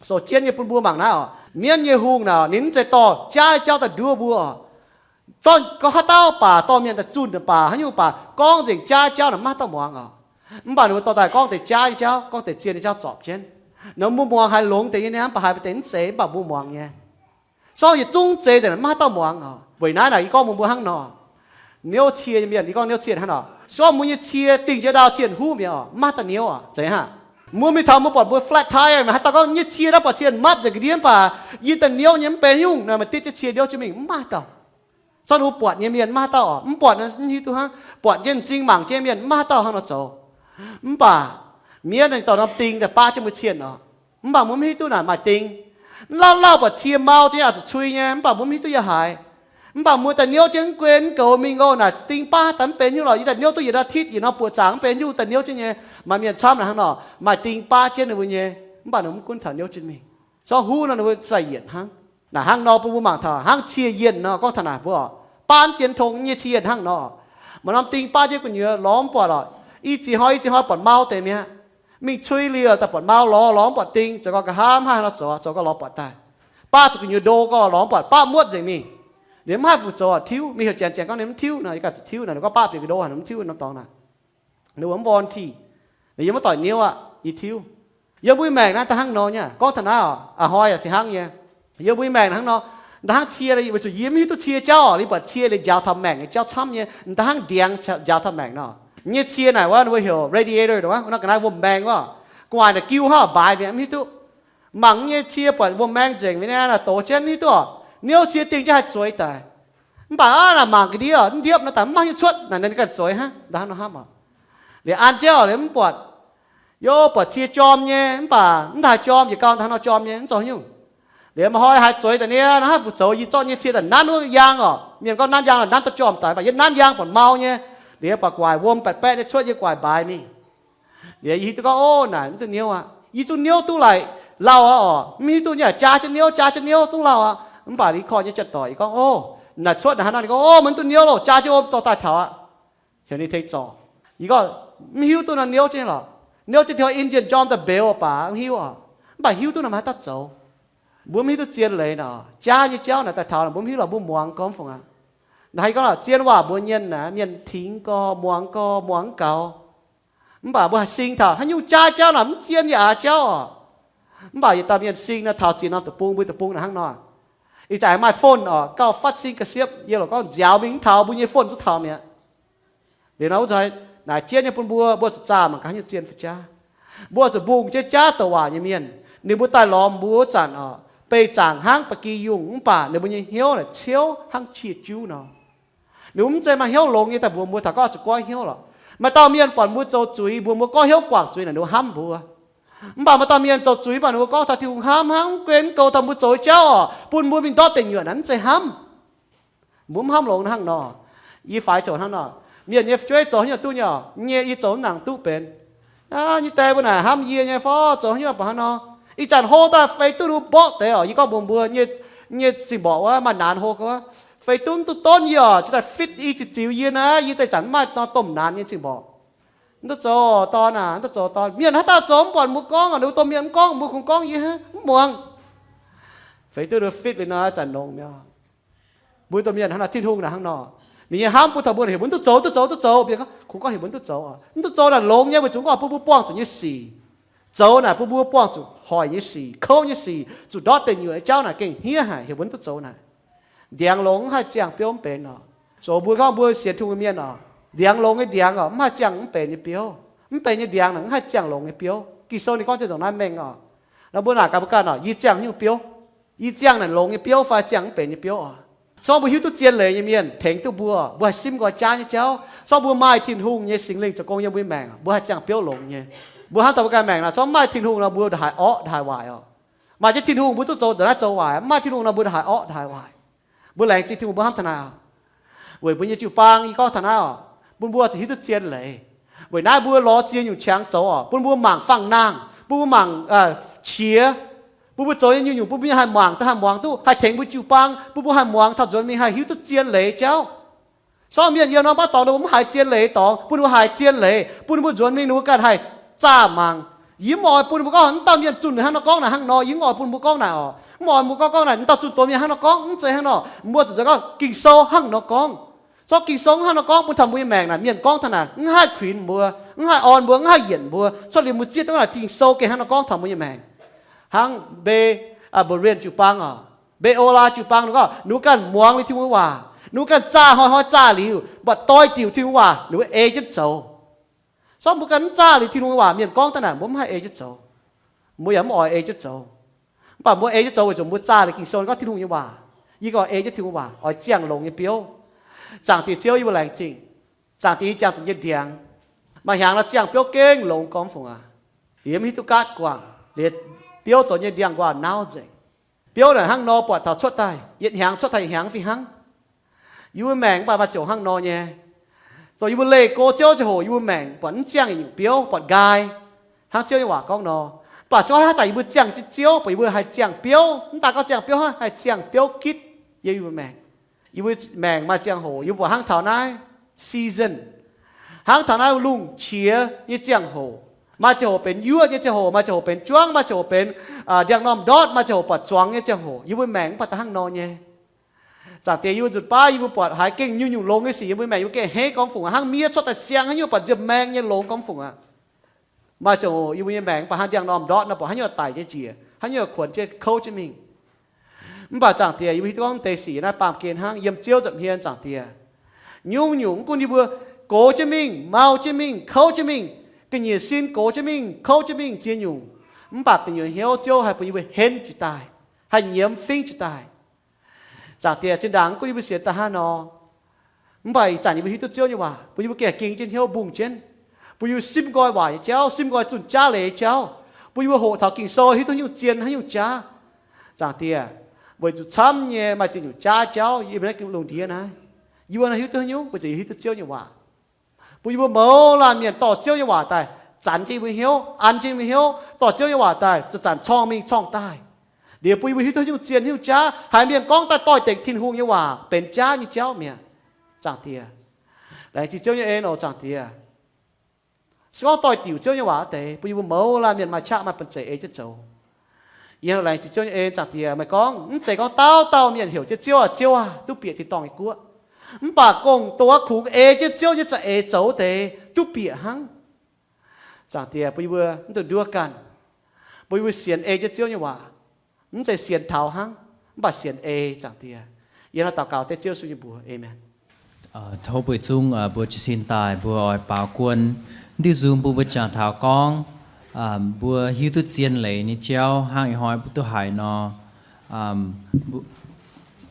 So jienv nyei bun mbuo mangc naaiv oc, mienv nyei hungh naaic ninh mv zeiz dorh jaav nyei jauv daaih nduov mbuo oc. Gorngv haaix dauh baac dorh mienh daaih zunh baac haaix nyungc baac gorngv nzengc jaav nyei jauv naaic mv maaih dauh muangx oc. Mv baac ninh mbuo dorh daaih gorngv deix jaav nyei jauv, gorngv deix zien nyei jauv zorpc jienv. Nor mbuo muangx haiz longx deix nyei niaa, mv baac haiz mv deix mv zeiz, mv baac mbuo muangx nyei. Se gorngv yietc zungv zeiz nzengc mv maaih dauh muangx oc. Weic naaiv naaic yie gorngv mbuo mbuo hnangv nor, niouv cie nyei mienh, yie gorngv niouv cie hnangv nor, se gorngv mbuo nyei cie dingh jienv ndau cien huv mi'aqv oc, mv maaih dauh niouv oc, zeiz hnangv. Mbuo mingh taux mbuo buatc mbuo flat tire, meih haaix dauh gorngv nyei cie naaiv buatc cien mapv nzengc ga'ndiev mv baac yie daaih niouv nyei mv benx nyungc nor, meih ditv jienv cie niouv jienv mingh, mv maaih dauh. Se gorngv ninh mbuo buatc nyei mienh mv maaih dauh oc, mv buatc nor mv hiuv duqv hnangv, buatc jienv m'zing mangc jienv mienh mv maaih dauh hnangv nor zoux. Mv baac mienv ninh dorh norm ding daaih baav jienv mbuo cien oc. Mv baac mbuo mv hiuv duqv naaic maaih ding. Lauh lauh buatc cie mau jienv yaac zuqc cui nyei, mv baac mbuo mv hiuv duqv yaac haaix. Mv baac mbuo daaih niouv jienv mv guen mv goux mingh oc, naaic ding baav daaih mv benx nyungc lorqc, yie daaih niouv duqv yietc อาทิตย์ yietc norm buoqc zaangc mv benx nyungc daaih niouv jienv nyei. Maaih mienh camv naaic hnangv nor, maaih ding baav jienv ninh mbuo nyei, mv baac ninh mbuo mv gunv taux niouv jienv mingh. Se gorngv huv nor ninh mbuo zai yienc hnangv. Naaic hnangv nor bun mbuo mangc taux hnangv cie yienh nor, gorngv taux naaic mbuo oc, baav jienv tong nyei cie yienh hnangv nor. Maaih norm ding baav jienv gu'nyuoz lorz mv buatc oc. I ziex hnoi i ziex hnoi buatc mau deix mi'aqv. Mingh cui liuz daaih buatc mau lorz, lorz mv buatc ding, zoux gau nqa'haav mv haih nor zoux, zoux gau lorz buatc daaih. Baav zuqc gu'nyuoz ndo gau lorz mv buatc, baav muotv nzengc mingh. Ninh mv haih fu zoux tiuv, mingh heuc janx, janx gorngv ninh mv tiuv nor, yie ganh zuqc tiuv nor, ninh gorngv baav bieqc ga'ndo haic, mv tiuv norm dorngx naaic. Ninh mbuo mv warranty. Ninh yiem mv doic niouv aqv, yie tiuv. Yiem mbuo maengc naaiv da'hnangv nor nyei, gorngv taux naaiv oc, a'hnoi yaac fih hnangv nyei. Yiem mbuo maengc naaiv hnangv nor, da'hnangv cie, weic zuqc yie mv hiuv duqv cie jauv oc, liuz buatc cie liuz njaaux taux maengc nyei jauv camv nyei, da'hnangv ndiangx njaaux taux maengc nor. Nyei cie naaic wuov ninh mbuo heuc radiator wuov, wuov norm ga'naaiv wuom-mbaeng wuov, gu'nguaaic naaic giu hnangv baaix mi'aqv, mv hiuv duqv. Mangc nyei cie buatc wuom-mbaeng nzengc mi'aqv, naaic dox jienv mv hiuv duqv oc. Niouv cie dingh jienv haih zueiz daaih. Mv baac aav naaic mangc ga'ndiev oc, mv ndiepv nor daaih mv maaih haaix nyungc cuotv naaic, ninh ganh zueiz hnangv, da'hnangv nor hnamv oc. Liuz an jienv oc, liuz mv buatc, yo, buatc cie jorm nyei, mv baac mv daaih jorm, yietc gau da'hnangv nor jorm nyei, mv zoux haaix nyungc. Liuz maaih hnoi haiz zueiz daaih niaa, nor haaix fu zoux, yie zorqv nyei cie daaih nanv wuov yaang oc. Mienh gorngv nanv yaang, nanv daaih jorm daic, mv baac yie nanv yaang buatc mau nyei. Liuz buatc gu'nguaaic wuom baeqc baeqv nyei cuotv yie gu'nguaaic mbaaix mingh. Liuz yie hiuv duqv gorngv, o, naaic mv duqv niouv aqv. Yie zungv niouv duqv laaic lauh aqv oc, mv hiuv duqv nyei, jaa jienv niouv, jaa jienv niouv zungv lauh aqv. Mv baac yie korv nyei janx-doic, yie gorngv, o, naaic cuotv naaic hnangv nor, ninh gorngv, o, meih mv duqv niouv loh, jaa jienv wuom dorh daaih taux aqv. Heuc ninh tengx zorc. Yie gorngv, mv hiuv duqv nor niouv jienv lorqc. Niouv jienv taux engine jorm daaih mbeux baac mv hiuv oc. Mv baac hiuv duqv nor maaih haaix dauh zoux. Mbuo mv hiuv duqv zien leiz nor, jaa nyei jauv naaic daaih taux, mbuo mv hiuv lorqc, mbuo muangx gorngv fungc aqv. Naaic haih gorngv zien waac mbuox mienh naaic, mienh tingx gorx, muangx gorx, muangx gaux. Mv baac mbuo haih sing taux haaix nyungc jaa jauv naaic mv zien yaac jauv oc. Mv baac yietc dauh mienh sing nor, taux ziex norm deic-bung, mbuo deic-bung naaic hnangv nor, ih zanc maaih phone oc, gauh faatv sin ga'siepv, yie lorqc gorngv nziaaux mingh mv taux, mbuo nyei phone zuqc taux mi'aqv. Liuz nor wuov zanc naaic jienv nyei bun mbuo, mbuo zuqc zaah mangc gaax haaix nyungc zien fai jaav. Mbuo zuqc mbungh jienv jaav douc waac nyei mienh, ninh mbuo daaih lorz mbuo wuov zanc oc, beih zaangc hnangv ba'gi yungh, mv baac ninh mbuo nyei hnyouv naaic ciouv hnangv qiex juv nor. Ninh mbuo mv zeiz maaih hnyouv longx nyei daaih mbuox mbuo, taux gorngv zuqc goiv hnyouv lorqc. Maaih dauh mienh buatc mbuo zoux zuiz, mbuox mbuo goiv hnyouv guangc zuiz naaic, ninh mbuo hnamv mbuo. Mv baac maaih dauh mienh zoux zuiz, mv baac ninh mbuo gorngv taux Tin-Hungh hnamv hnangv, mv gunv goux taux mbuo zoux nyei jauv oc, bun mbuo mingh ndortv deic nyuoqc naaic, mv zeiz hnamv. Mbuo mv hnamv longx hnangv nor. Yie faix zoux hnangv nor, mienh nyei fu'jueiv zoux haaix nyungc duqv nyei oc, nyei yie zoux mv nangc duqv benx. Aa, nyei die mbuo naaic hnamv yie nyei fai zoux haaix nyungc baac hnangv nor. Ih zanc hlo daaih feix duqv ninh mbuo mborqv deix oc. Yie gorngv mbuox mbuo, nyei, nyei zingh mborqc wuov maaih naanx hlo gau, feix duqv mv duqv donv yie oc, cingx daaih fit i ziqc ziux yie naaiv, yie daaih zanc mv maaih nor domh naanx nyei zingh mborqc. Mv duqv zoux dorn aac, mv duqv zoux dorn. Mienh haaix dauh zoux mv buatc mbuo gorngv oc, ninh mbuo domh mienh mv gorngv, mbuo kungx gorngv yie mv muangx. Feix duqv ninh fit liuz nor, zanc longx mi'aqv. Mbuo domh mienh hnangv nor, Tin-Hungh naaic hnangv nor. Ninh nyei hnamv bun taux mbuo heuc mbuo mv duqv zoux, duqv zoux, duqv zoux, mbuo gorngv kungx gorngv heuc mbuo mv duqv zoux oc. Mv duqv zoux naaic longx nyei, weic zuqc gorngv bun mbuo buangh zuqc nyei sic. Zoux naaic bun mbuo buangh zuqc hoic nyei sic, kouv nyei sic, zuqc ndortv deic nyuoqc nyei jauv naaic gengh hniev haic, heuc mbuo mv duqv zoux naaic. Ndiangx longx mv haih ziangh biouv mv benx oc. Zoux mbuo gorngv mbuo sienx Tin-Hungh nyei mienh oc, ndiangx longx nyei ndiangx oc, mv haih ziangh mv benx nyei biouv. Mv benx nyei ndiangx naaic mv haih ziangh longx nyei biouv. Ging-Sou ninh gorngv jienv ndongc naaiv mengh oc. Nor mbuo naaic gaax mbuo ganh oc, yie ziangh haaix nyungc biouv? Yie ziangh naaic longx nyei biouv fai ziangh mv benx nyei biouv oc? Corc mbuo hiuv duqv zien leiz nyei mienh tengx duqv mbuo, mbuo haih simv nqoi jaav nyei jauv. Corc mbuo maaih Tin-Hungh nyei Singx Lingh zoux gong yiem mbuo nyei maengc, mbuo haih ziangh biouv longx nyei. Mbuo hnamv taux mbuo ganh maengc naaic, corc mv maaih Tin-Hungh nor mbuo ndongc haaix orqv ndongc haaix waaic oc. Maaih jienv Tin-Hungh mbuo zuqc zoux ndongc naaiv zoux waaic, mv maaih Tin-Hungh nor mbuo ndongc haaix orqv ndongc haaix waaic. Mbuo laengz zingh Tin-Hungh mbuo hnamv taux naaiv oc. Weic mbuo nyei jiu-baang, yie gorngv taux naaiv oc, bun mbuo zuqc hiuv duqv zien leiz. Weic naaiv mbuo lorz ziex nyungc qangx zoux oc, bun mbuo mangc fangx nangh, bun mbuo mangc, aa, qiex, bun mbuo zoux nyei nyungc-nyungc bun mbuo haih mangc duqv, haih muangx duqv, haih tengx mbuo jiu-baang, bun mbuo haih muangx taux nzuonx mingh haih hiuv duqv zien leiz jauv. Corc mienh yiem norm baav dorngx ninh mbuo mv haiz zien leiz dorngx, bun ninh mbuo haiz zien leiz, bun ninh mbuo nzuonx mingh ninh mbuo ganh haih zaah mangc. Yie mv oix bun mbuo gorngv, wuov dauh mienh zunh hnangv nor gorngv naaic hnangv nor, yie mv oix bun mbuo gorngv naaic oc. Mv oix mbuo gorngv, gorngv naaic, wuov dauh zunh doz mienh hnangv nor gorngv, mv zeiz hnangv nor. Mbuo zuqc zoux gorngv Ging-Sou hnangv nor gorngv. Corc Ging-Sou hnangv nor gorngv bun taux mbuo nyei maengc naaic, mienh gorngv taux naaic mv haih kuinx mbuo, mv haih orn mbuo, mv haih yienc mbuo. Corc liuz mbuo zieqv duqv naaic Ging-Sou gengh hnangv nor gorngv taux mbuo nyei maengc. Hnangv Mbe, aa, Mborien jiu-baang oc, Mbe^o^laa jiu-baang ninh gorngv, ninh mbuo ganh muangx liuz Tin-Hungh nyei waac, ninh mbuo ganh zaah hnoi-hnoi zaah liuz, mv baac doix-diuc Tin-Hungh waac ninh mbuo ei jienv zoux. Corc mbuo ganh mv zaah liuz Tin-Hungh nyei waac, mienh gorngv daaih naaic mbuo mv haih ei jienv zoux. Mbuo yaac mv oix ei jienv zoux. Mv baac mbuo ei jienv zoux weic zuqc mbuo zaah liuz Ging-Sou gorngv Tin-Hungh nyei waac. Yie ganh oix ei jienv Tin-Hungh waac, oix ziangh longx nyei biouv. Zaangc Diex Ziouv, yie mbuo laengz zingh. Zaangc Diex, yie ziangh zuqc nyei ndiangx. Maaih hnyangx nor ziangh biouv gengh longx gormx fungc aac. Liemh hiuv duqv gaatv guangc, liemh biouv zoux nyei ndiangx-nquaah nauv nzengc. Biouv naaic hnangv nor buatc taux cuotv daaih, yietc hnyangx cuotv daaih yietc hnyangx fih hnangv. Yie mbuo maengc mv baac maaih ziangh hoc hnangv nor nyei. Dongh yie mbuo leih go Ziouv ziangh hoc, yie mbuo maengc buatc mv ziangh yietc nyungc biouv, buatc nqaai, hnangv Ziouv nyei waac gorngv nor. Mv baac se gorngv haaix zanc yie mbuo ziangh Ziouv, buatc yie mbuo haih ziangh biouv, mv daaih gorngv ziangh biouv hnangv, haih ziangh biouv gitv yiem yie mbuo maengc. Yie mbuo maengc maaih ziangh hoc yie mbuo buatc hnangv taux naaiv season, hnangv taux naaiv lungh qiex nyei ziangh hoc. Maaih ziangh hoc benx yuoqv nyei ziangh hoc, maaih ziangh hoc benx juangv, maaih ziangh hoc benx, aa, ndiangx-normh ndortv, maaih ziangh hoc buatc zuangx nyei ziangh hoc. Yie mbuo maengc mv baac da'hnangv nor nyei. Zaangc Diex, yie mbuo nzunc baav yie mbuo buatc haaix gengh nyungc-nyungc longx nyei sic yiem mbuo maengc, yie mbuo gengh hneiv gormx fungc aqv. Hnangv miev cuotv daaih siang, hnangv nyungc buatc nziepc maeng nyei longx gormx fungc aqv. Maaih ziangh hoc yie mbuo nyei maengc mv baac hnangv ndiangx-normh ndortv nor, buatc haaix nyungc daic nyei njiec, haaix nyungc kuonx jienv kouv jienv mingh. Mv baac Zaangc Diex, yie mbuo hiuv duqv gorngv deix sic naaiv baamh gen hnangv yiem Ziouv nza'hmien, Zaangc Diex. Nyungc-nyungc mv gunv yie mbuo gox jienv mingh, mau jienv mingh, kouv jienv mingh, ga'nyiec sin gox jienv mingh, kouv jienv mingh ziex nyungc, mv baac gu'nyuoz hnyouv Ziouv haih bun yie mbuo henv jiez daaih, haih nyiemz fingv jiez daaih. Zaangc Diex, zinh ndaangc mv gunv yie mbuo sienx daaih hnangv nor, mv baac ih zanc yie mbuo hiuv duqv Ziouv nyei waac, bun yie mbuo gengh ging jienv hnyouv mbungh jienv, bun yie mbuo simv nqoi waac nyei jauv, simv nqoi zunh jaav leiz nyei jauv, bun yie mbuo hoqc taux Ging-Sou hiuv duqv haaix nyungc zien, haaix nyungc jaav. Zaangc Diex, weic zuqc camv nyei maaih ziex nyungc jaav jauv yiem naaiv lungh ndiev naaiv. Yie mbuo naaiv hiuv duqv haaix nyungc? Weic zuqc yie hiuv duqv Ziouv nyei waac. Bun yie mbuo mouz laanh mienh dorh Ziouv nyei waac daaih zanc jienv yie mbuo hnyouv, an jienv yie mbuo hnyouv, dorh Ziouv nyei waac daaih zanc-zanc corngh mingh corngh daaih. Liuz bun yie mbuo hiuv duqv haaix nyungc zien, haaix nyungc jaav, haiz mienh gorngv daaih doix-dekc Tin-Hungh nyei waac benx jaav nyei jauv mi'aqv. Zaangc Diex, laengz zingh Ziouv nyei en oc, Zaangc Diex. Se gorngv doix-diuc Ziouv nyei waac wuov deix, bun yie mbuo mouz laanh mienh maaih qaqv maaih banh zeic ei jienv zoux. Yie laengz zingh Ziouv nyei en, Zaangc Diex. Meih gorngv mv zeiz gorngv dauh dauh mienh heuc jienv Ziouv aac, Ziouv aac, duqv bieqc tin-dorngh nyei guoqv. Mv baac gong-doz kungx ei jienv Ziouv nyei za'eix zoux wuov deix duqv bieqc hnangv. Zaangc Diex, bun yie mbuo mv dungx nduov ganh. Mbuo, mbuo sienx ei jienv Ziouv nyei waac, mv zeiz sienx taux hnangv, mv baac sienx ei Zaangc Diex. Yie hnangv daux gaux dengv Ziouv Yesu nyei mbuox. Aamen. Tov bueix zungv mbuo jiez sin daaih mbuo oix baaux guon. Diuh nzung mbuo, mbuo jangx taux gorngv mbuo hiuv duqv zien leiz nyei jauv hnangv ih hnoi mbuo duqv haiz nor.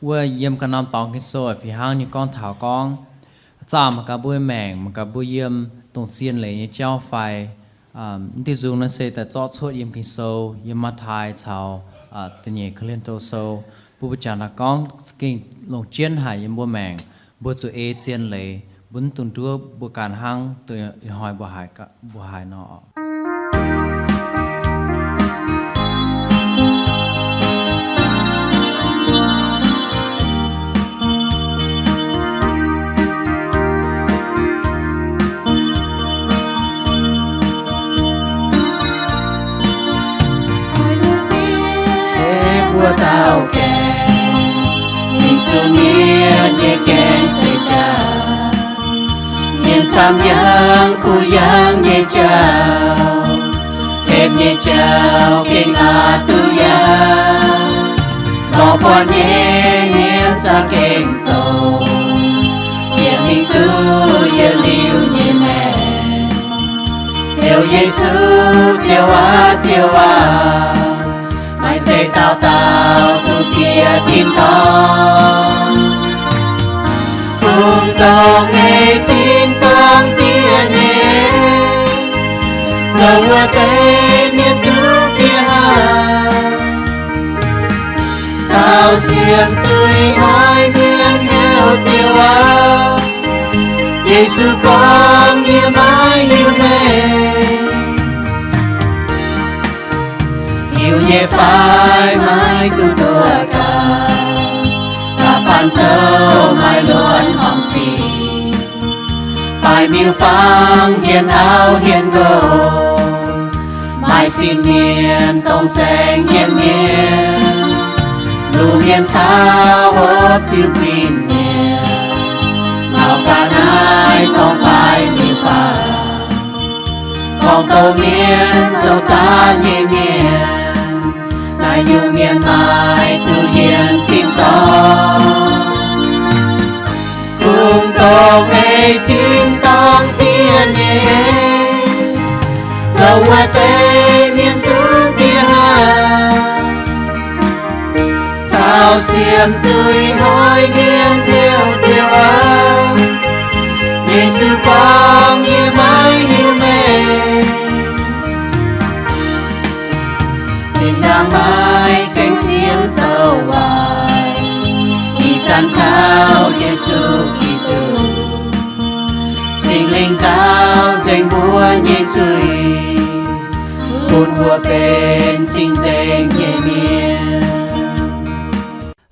Wuov yiem ganh norm dorngx Ging-Sou fih hnangv nyei gorngv taux gorngv, zaah mangc gaax mbuo maengc, mangc gaax mbuo yiem dongh zien leiz nyei jauv fai. Diuh nzung naaiv se daaih zorqv cuotv yiem Ging-Sou, yiem Matv^taai caux da'nyeic Ko^lin^to Sou. Mbuo, mbuo jangx taux gorngv gengh longc jienv haic yiem mbuo maengc, mbuo zuqc ei zien leiz, mbuo mv dungx nduov mbuo ganh hnangv dongh ih hnoi mbuo haiz nor. Mbuo dauh gaengh mingh zuqc mietc nyei gaengh se jaax, mienh camv yangh kuh yangh nyei jauv, hepc nyei jauv gengh aqc duqv yaac, lorz buatc nyei hnyouv za'gengh zoqc, yie mingh duqv yietc liuz nyei maengc. Heuc Yesu, Ziouv aac, Ziouv aac, maaih zeiz dauh dauh duqv bieqc tin-dorngh. Kungx dongh ei tin-dorngh diev nyei, zoux wuov deix mienh duqv bieqc haic. Taux siemx zuiz hnoi mienh heuc Ziouv aac, Yesu gorngv, yie maiv hiuv meih. Hiuv nyei fai maiv duqv duoh gaax, da'faanh zoux maaih luonx horngc sic, baaix miuc-fangx, hienx auv hienx nqox, maaih sin mienh dongh saeng nyei mienh, luv mienh caux hopv diuh guinh mienh, ngaux ga'naaiv dorng baaix miuc-fangx, gorngv douz mienh zoux zaanv nyei mienh, naaiv nyungc mienh maaih duqv yiem tin-dorngh. Kungx dongh ei tin-dorngh diev nyei, zoux wuov deix mienh duqv bieqc haic. Taux siemx zuiz hnoi mienh heuc Ziouv aac, Yesu gorngv, yie maiv hiuv meih. Zinh ndaangc maaih gaengh siemx zoux waaic, ih zanc kaux Yesu Giduc, Singx Lingh nzaaux nzengc mbuo nyei zuiz, bun mbuo benx cing-nzengc nyei mienh.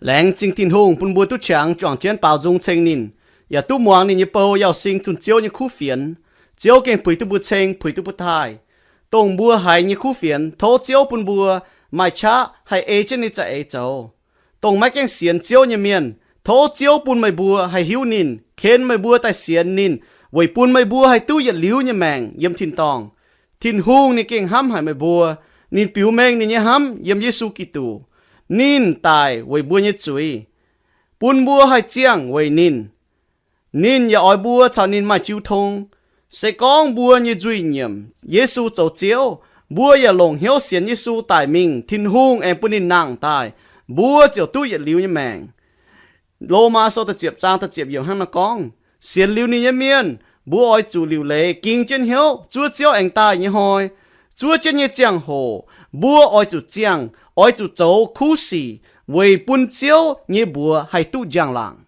Laengz zingh Tin-Hungh bun mbuo duqv qangx juangc jienv baaux nzung ceng ninh, yaac duqv muangx ninh nyei bou yauh sing zunh Ziouv nyei kuv fienx. Ziouv gengh puix duqv mbuo ceng, puix duqv mbuo taaih. Dongh mbuo haiz nyei kuv fienx, tov Ziouv bun mbuo maaih qaqv haih ei jienv ninh za'eix zoux. Dongh maiv gaengh sienx Ziouv nyei mienh, tov Ziouv bun meih mbuo haih hiuv ninh, ken meih mbuo daaih sienx ninh, weic bun meih mbuo haih duqv yietc liuz nyei maengc yiem tin-dorngh. Tin-Hungh ninh gengh hnamv haic meih mbuo. Ninh biux mengh ninh nyei hnamv yiem Yesu Giduc. Ninh daic weic mbuo nyei zuiz, bun mbuo haih ziangh weic ninh. Ninh yaac oix mbuo caux ninh maaih jiu tong. Se gorngv mbuo nyei nzuih nyiemc Yesu zoux Ziouv, mbuo yaac longc hnyouv sienx Yesu daic mingh, Tin-Hungh aengx bun ninh nangh daaih, mbuo ziouc duqv yietc liuz nyei maengc. Lomaa Sou da'ziepc zaang da'ziepc yiemc hnangv naaiv gorngv, sienx liuz ninh nyei mienh, mbuo oix zuqc liuc leiz ging jienv hnyouv zuov Ziouv aengx daaih nyei hnoi. Zuov jienv nyei ziangh hoc, mbuo oix zuqc ziangh, oix zuqc zoux kuv sic weic bun Ziouv nyei mbuox haih duqv njang-laangc.